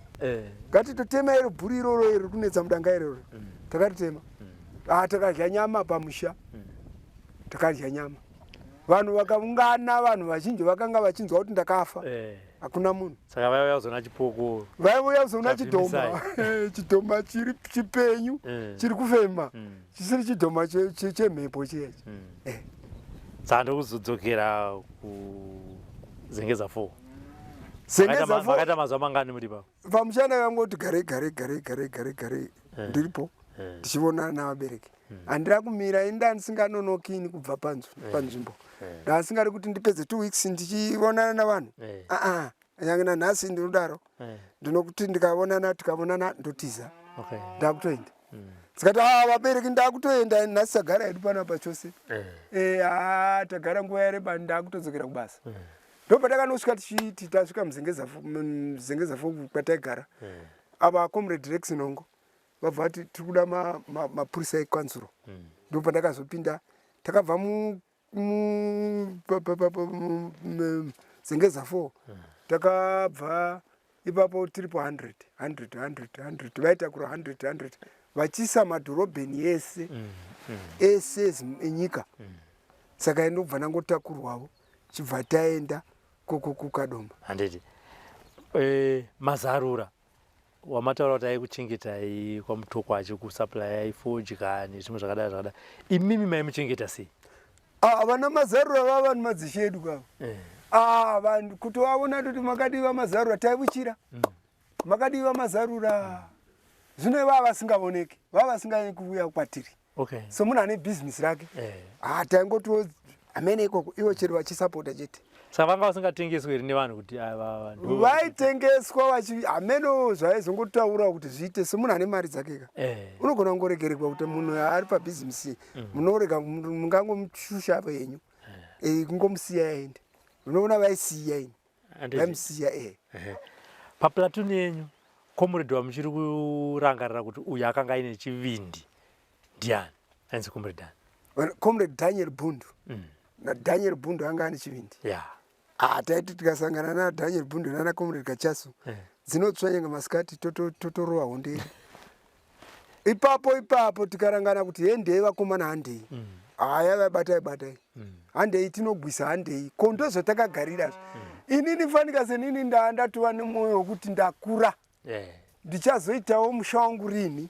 Ngatitotema iro bhuru iroro iro kunetsa mudanga iroro. Takaritema. Takadya nyama pamusha. Takadya nyama. Vanhu vakaungana, vanhu vazhinji vakanga vachinzwa kuti ndakafa. Hakuna munhu. Saka vaiuya kuzoona chipoko. Vaiuya kuzoona chidhoma. Chidhoma chiri chipenyu, chiri kufema. Chisiri chidhoma chemhepo chiya. Saka ndokuzodzokera kuZengeza 4. Zengeza 4. Makaita mazuva mangani muri ipapo? Pamusha ndakangoti gare gare gare gare gare gare ndiripo ndichionana navabereki. Handina kumira ini ndandisinganonoki ini kubva panzvimbo. Ndasingadi kuti ndipedze 2 weeks ndichionana navanhu. Nyange nanhasi ndinodaro. Ndinokuti ndikaonana tikaonana ndotiza. Ndakutoenda. Tikati vabereki ndakutoenda nhasi tagara hedu panapa chose. Tagara nguva yareba ndakutodzokera kubasa. Ndopatakanosvika tichiti tasvika muZengeza 4 kwataigara. Ava Comrade Rex Nongo vabva vati tiri kuda mapurisa ekanzuro. Ndopandakazopinda takabva Zengeza 4. Takabva ipapo tiripo 100 100 100 100 vaitakura 100 100 vachiisa madhorobheni ese ese enyika. Saka ndobva ndangotakurwavo chibva taenda kuKadoma. Handiti Mazarura wamataura kuti aikuchengetai kwaMutoko achikusupplyai fodya nezvimwe zvakadai zvakadai, imimi maimuchengeta sei? Vana Mazarura vava vanhu madzishe edu kava. Vanhu kuti vaona kuti makadii vaMazarura taivuchira. Makadii vaMazarura. Zvino vava vasingavoneki, vava vasinganyanyi kuuya kwatiri. So munhu ane business rake. Taingotiwo amene ikoko ivo chero vachisapota chete. Saka vanga vasingatengeswi here nevanhu kuti vaitengeswa vachi ameno zvaizongotaura kuti zviite semunhu ane mari dzake ka. Unogona kungoregeregwa kuti munhu ari pabhizinesi munorega mungangomushusha henyu. Kungomusiya aende. Unoona vaisiya ini. Vaimusiya Paplatoon yenyu comrade wamuchiri kurangarira kuti uyu akanga aine chivindi ndiani? Ainzi comrade ani? Comrade Daniel Bundu. Na Daniel Bundu anga ane chivindi. Taiti tikasangana na Daniel Bundu nana Comrade Kachasu. Dzinotsvanyanga masikati totorova hondo yedu. Ipapo ipapo tikarangana kuti hendei vakomana handei. Haya batai batai. Handei tinogwisa handei. Ko ndozvatakagarira. Inini fanika senini ndatova nemwoyo wekuti ndakura. Ndichazoitawo musha wangu rini.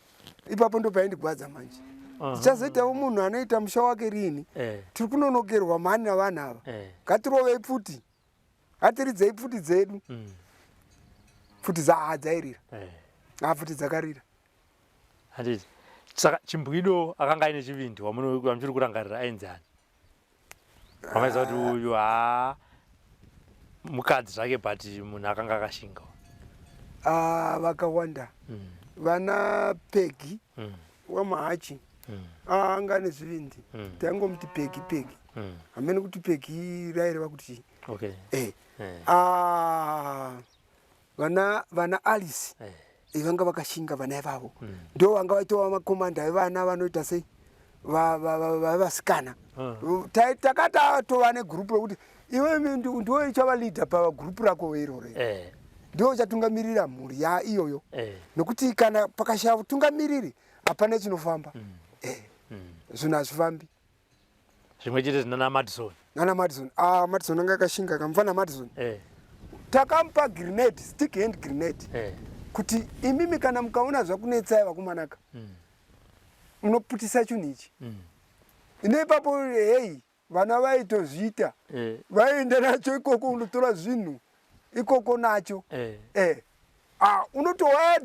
Ipapo ndopaindigwadza manje. Ndichazoitawo munhu anoita musha wake rini. Tiri kunonokerwa mhani navanhu ava. Ngatirovei pfuti. Ngatiridzei pfuti dzedu. Pfuti dza dzairira. Ah, pfuti dzakarira. Handiti. Saka Chimbwido akanga aine chivindi wamuchiri kurangarira ainzi ani? Wamaiziva kuti uyu haa mukadzi zvake but munhu akanga akashinga. Ah, vakawanda. Vana Peggy waMahachi ah, anga ane zvivindi. Taingomuti Peggy Peggy. Hameno kuti Peggy raireva kuti chii. Okay. Eh. Ah, vana vana Alice eh. Vanga vakashinga vana ivavo ndo vanga vaitova makomanda evana vanoita sei vasikana. Takatova negurupu rokuti iwe ndiwe uchava leader pagurupu rako iroro, ndiwe uchatungamirira mhuri ya iyoyo, nokuti kana pakashaya utungamiriri hapana chinofamba. Zvinhu hazvifambi. Zvimwe chete nana Madison. Nana Madison, ah, Madison anga akashinga kamufana Madison. Takamupa grenade, stick hand grenade, kuti imimi kana mukaona zvakunetsai vakomanaka, munoputisa chinhu ichi. Ine ipapo hei vana vaitozviita, vaienda nacho ikoko unotora zvinhu ikoko nacho. Eh. Ah, unotowa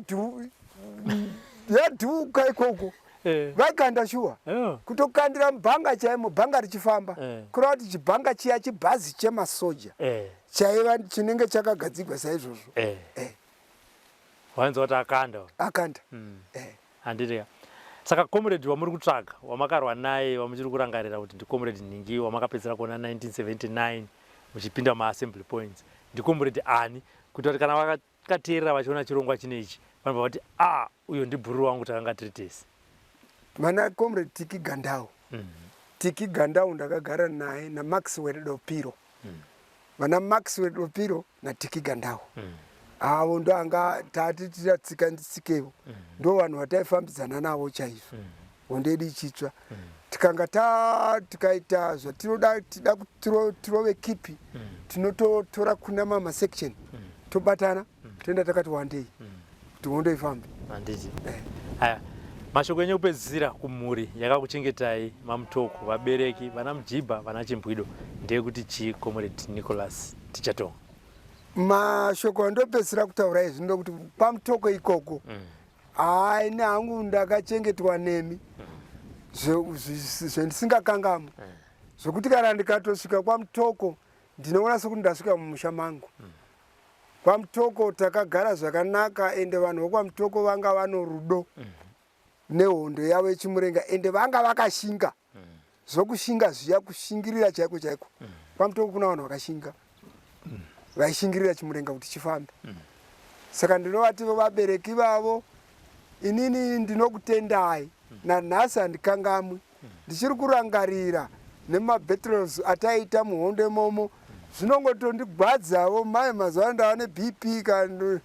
yadhuka ikoko. Vaikanda shuwa, kutokandira mubhanga chaimo, bhanga richifamba. Kureva kuti chibhanga chiya chibhazi chemasoja chaiva chinenge chakagadzigwa saizvozvo. Wainzwa kuti akanda. Akanda. Handiti. Saka comrade wamuri kutsvaga, wamakarwa naye, wamuchiri kurangarira kuti ndicomrade Nhingi, wamakapedzisira kuona 1979 muchipinda mumaassembly points, ndicomrade ani? Kuita kuti kana vakateerera vachiona chirongwa chino ichi, vanobva vati, ah, uyo ndibhururu wangu, takanga tiri tese. Vana comrade Tiki Gandau. Tiki Gandau ndakagara naye naMaxwell Dopiro. Vana Maxwell Dopiro naTiki Gandau. Avo ndo anga tati tiratsika nditsikevo. Ndo vanhu vataifambidzana navo chaizvo. Hondo yedu ichitsva. Tikanga ta tikaita zvatinoda, tida kuti tirove kipi, tinototora kuna mama section. Tobatana, toenda takati wandei kuti hondo ifambe. Handiti. Aya mashoko enyu ekupedzisira kumhuri yakakuchengetai maMutoko, vabereki, vana Mujibha, vana Chimbwido, ndeyekuti chii, Comrade Nicholas Tichatonga? Mashoko andopedzisira kutaura izvi ndokuti kwaMutoko ikoko, hai, nehangu ndakachengetwa nemi zvendisingakangamwi, zvokuti kana ndikatosvika kwaMutoko ndinoona sekuti ndasvika mumusha mangu. KwaMutoko takagara zvakanaka, ende vanhu vekwaMutoko vanga vano rudo nehondo yavo yeChimurenga, ende vanga vakashinga zvokushinga zviya, kushingirira chaiko chaiko. KwaMutoko kuna vanhu vakashinga, vaishingirira Chimurenga kuti chifambe. Saka ndinovati vabereki vavo, inini ndinokutendai, nanhasi handikangamwi, ndichiri kurangarira nemabattles ataiita muhondo imomo. Zvinongotondigwadzavo mai, mazuva ano ndava neBP kana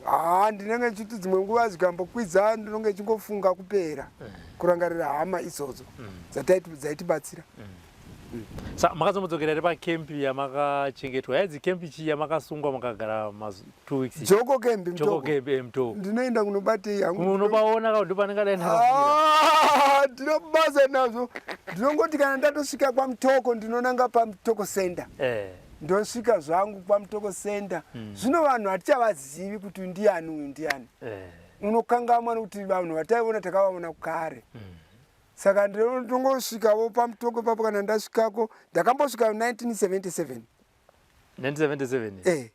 haa ndinenge ndichiti dzimwe nguva zikambokwidza ndinonge ndichingofunga kupera kurangarira hama idzodzo dzaitibatsira. Sa makazombodzokera here pakempi yamakachengetwa? Yainzi kempi chii yamakasungwa makagara 2 weeks? Joko kembi. Joko kembi, Mutoko. Ndinoenda kunobatei hangu? Unopaona ka, ndopanenge dai. Ah, ndinobasa nazvo. Ndinongoti kana ndatosvika kwaMutoko ndinonanga paMutoko Center. Ndosvika zvangu kwaMutoko Center. Zvino vanhu hatichavazivi kuti ndiani uyu, ndiani. Unokangamwa nokuti vanhu vataiona takavaona kare. Saka ndinongosvikawo paMutoko ipapo. Kana ndasvikako, ndakambosvika 1977. 1977? Eh,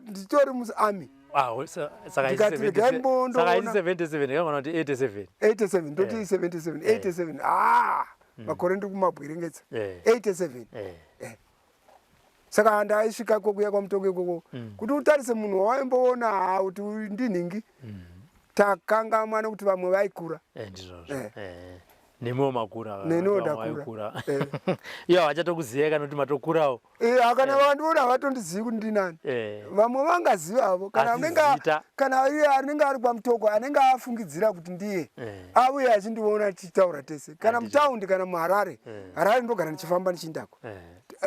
ndichitori muarmy. Ah, saka Ndikati regai mbondo saka isi 77 kana kuti 87? 87, ndoti 77, 87. Ah, makore ndiri kumabwiringedza. 87. Saka ndaisvika ikokuya kwaMutoko ikoko, kuti utarise munhu wawaimboona, ha, kuti uyu ndinhingi, takangamwa nekuti vamwe vaikura. Ndizvozvo. Nemiwo makura. Neniwo vamwe ndakura. Vaikura. Ivo havachatokuziyai kana kuti matokurawo. Kana vandiona havatondizivi kuti ndinani. Vamwe vangazivavo kana Asi anenge zita? Kana iye anenge ari kwaMutoko anenge afungidzira kuti ndiye auye achindiona tichitaura tese kana mutaundi kana muHarare. Harare ndogara ndichifamba ndichiindako.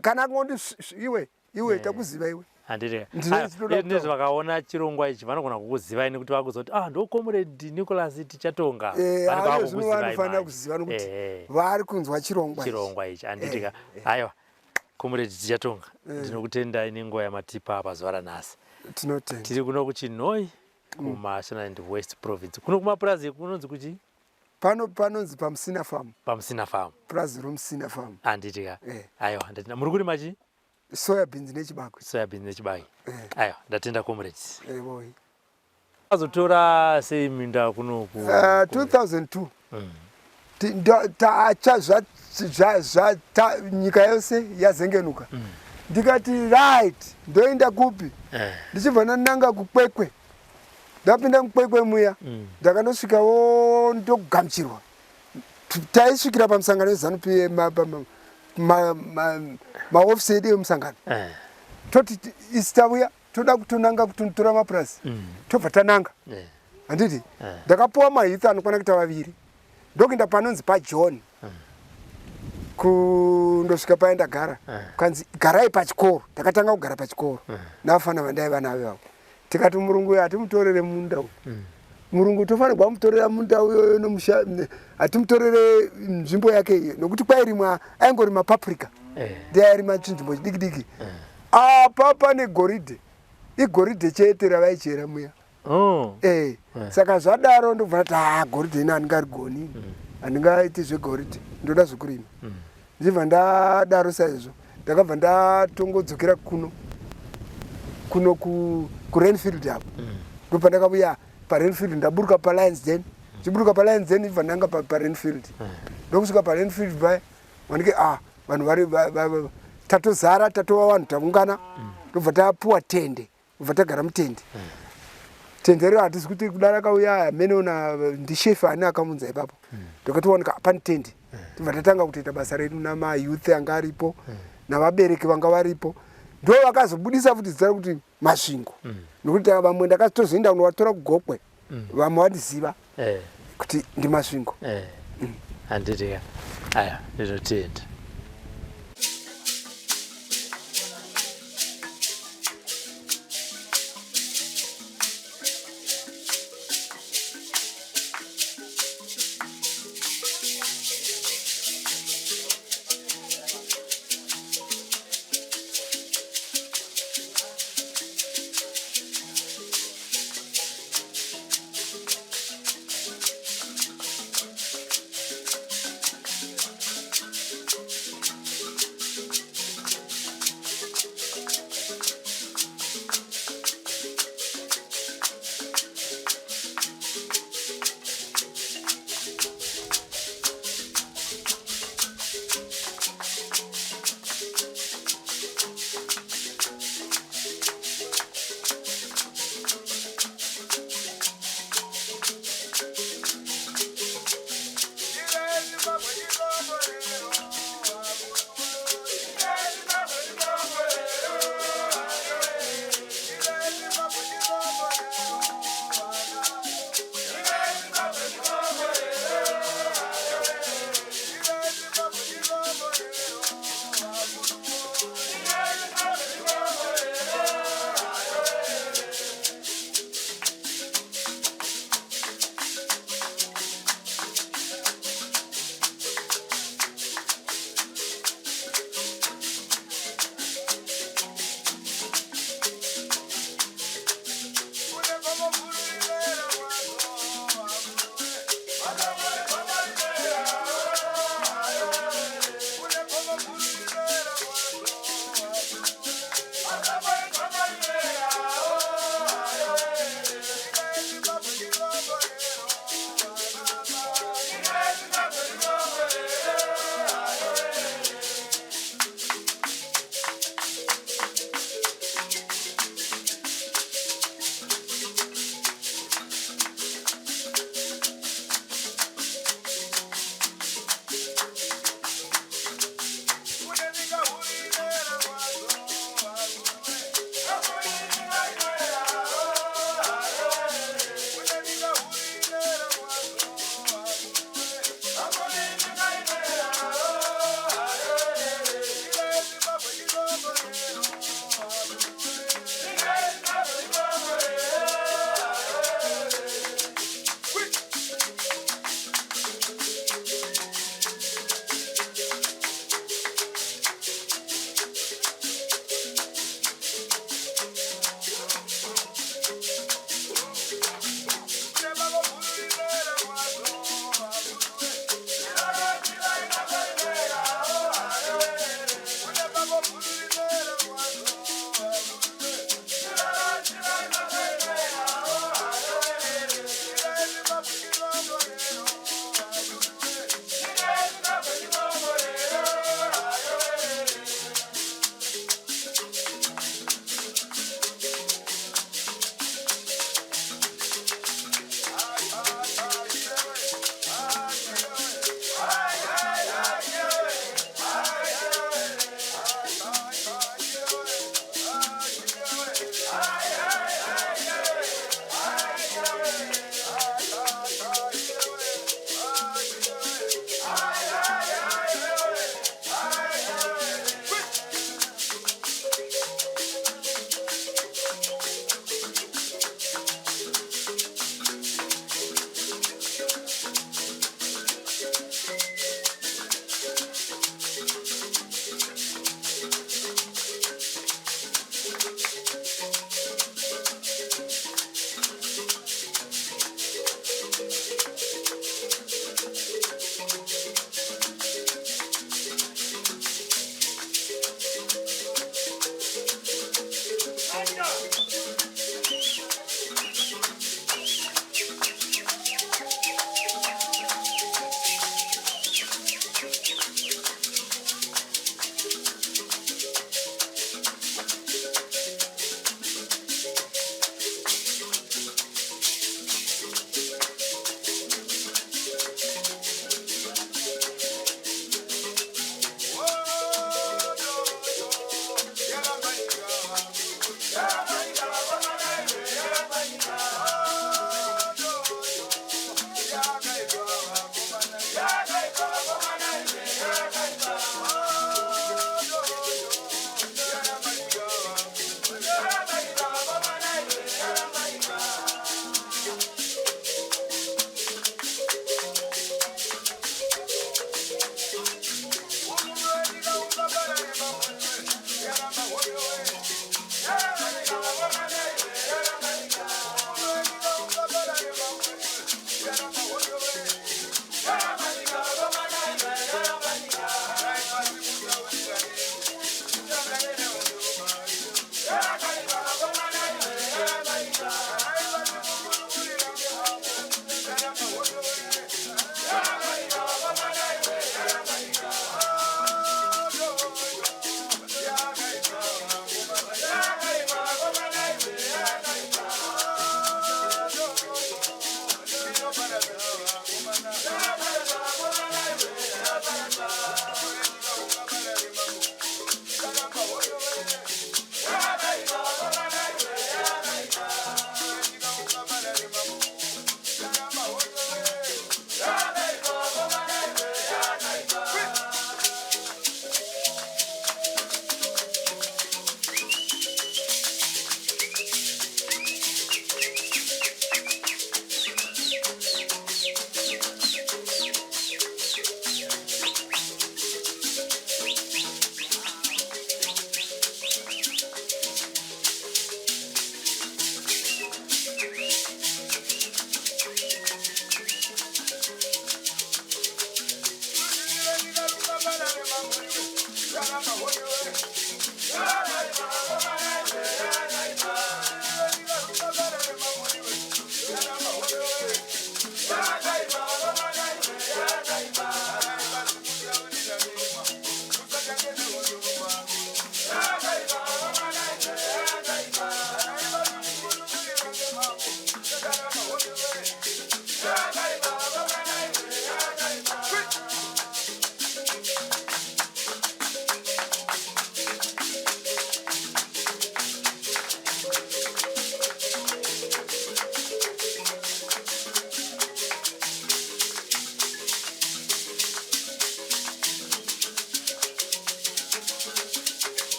Kana akangondi iwe, iwe, takuziva iwe. Handiti. Ndine chinoda Nezvo kutaura. Vakaona chirongwa ichi vanogona kukuzivai nekuti vakuziva kuti, ah, ndo Comrade Nicholas Tichatonga. Vanenge Ayo zvino vakukuzivai vanofanira manje. kuziva nokuti vari kunzwa chirongwa ichi. Chirongwa ichi, handiti ka? Aiwa, Comrade Tichatonga, ndinokutendai nenguva yamatipa pazuva ranhasi. Tinotenda. Tiri kuno kuChinhoyi kuMashonaland West Province. Kuno kumapurazi kunonzi kuchi? Pano panonzi paMusina Farm. PaMusina Farm. Purazi roMusina Farm. Handiti ka? Eh. Aiwa, ndatenda. Muri kurima chii? Soya beans nechibagwe. Soya beans nechibage. Eh. Aiwa, ndatenda comrades. Eh, boy. Azotora sei minda kunoku? 2002 tacha zva nyika yose yazengenuka. Ndikati right, ndoenda kupi? Ndichibva ndananga kuKwekwe. Ndapinda muKwekwe muya, ndakanosvikawo ndokugamuchirwa. Taisvikira pamusangano weZANU PF, maofisi edu emusangano. Toti isi tauya toda kutonanga kutonotora mapurazi, tobva tananga. Handiti ndakapuwa mahitha anokwana kuita 2, ndokuenda panonzi paJohn. Kundosvika paya ndagara, kanzi garai pachikoro. Ndakatanga kugara pachikoro navafana vandaiva navo ivavo. Tikati murungu uyu hatimutorere munda uyu, murungu tofanirwa kumutorera munda uyoyo nomusha, hatimutorere nzvimbo yake iyo, nokuti kwairimwa aingorima paprika, ndiye airima chinzvimbo chidiki diki. Apa pane goridhe, igoridhe chete ravaichera muya. Oh. Saka zvadaro ndobva ndati ha, goridhe ino handingarigoni, handingaiti zvegoridhe, ndoda zvekurima. Ndichibva ndadaro saizvo, ndakabva ndatongodzokera kuno kuno kuRenfield apo. Ndopandakavuya paRenfield, ndaburuka paLions Den, ndichiburuka paLions Den ndibva ndanga paRenfield. Ndokusvika paRenfield paya, wanike vanhu vari tatozara, tatova vanhu, taungana. Ndobva tapuwa tende, ndobva tagara mutende. Tende rero hatisi kuti kuda rakauya ameneona ndishefu ani akamunza ipapo. Ndokatowanika pane tende, tobva tatanga kutoita basa redu namayouth anga aripo, navabereki vanga varipo. Ndo vakazobudisa futi zita rekuti Masvingo, nokuti vamwe ndakatozoenda kunovatora kuGokwe, vamwe vandiziva kuti ndiMasvingo. Handiti ka? Aya, ndinotenda.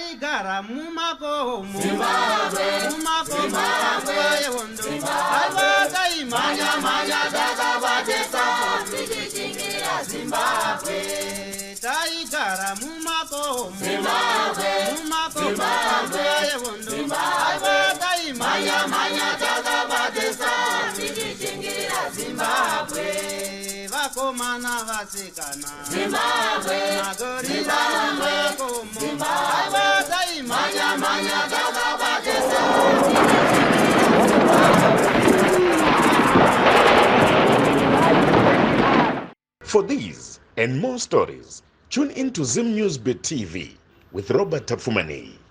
Taigara mumakomo, mumakomo panguva yehondo. Aiwa, taimhanya mhanya takabatisa tichichingirira Zimbabwe. Taigara mumakomo, mumakomo panguva yehondo. Aiwa, taimhanya mhanya takabatisa tichichingirira Zimbabwe. Vakomana, vasikana, Zimbabwe, magorira mumakomo. Aiwa, taimhanya mhanya takabatisa. For these and more stories, tune in to Zim News Bit TV with Robert Tapfumaneyi.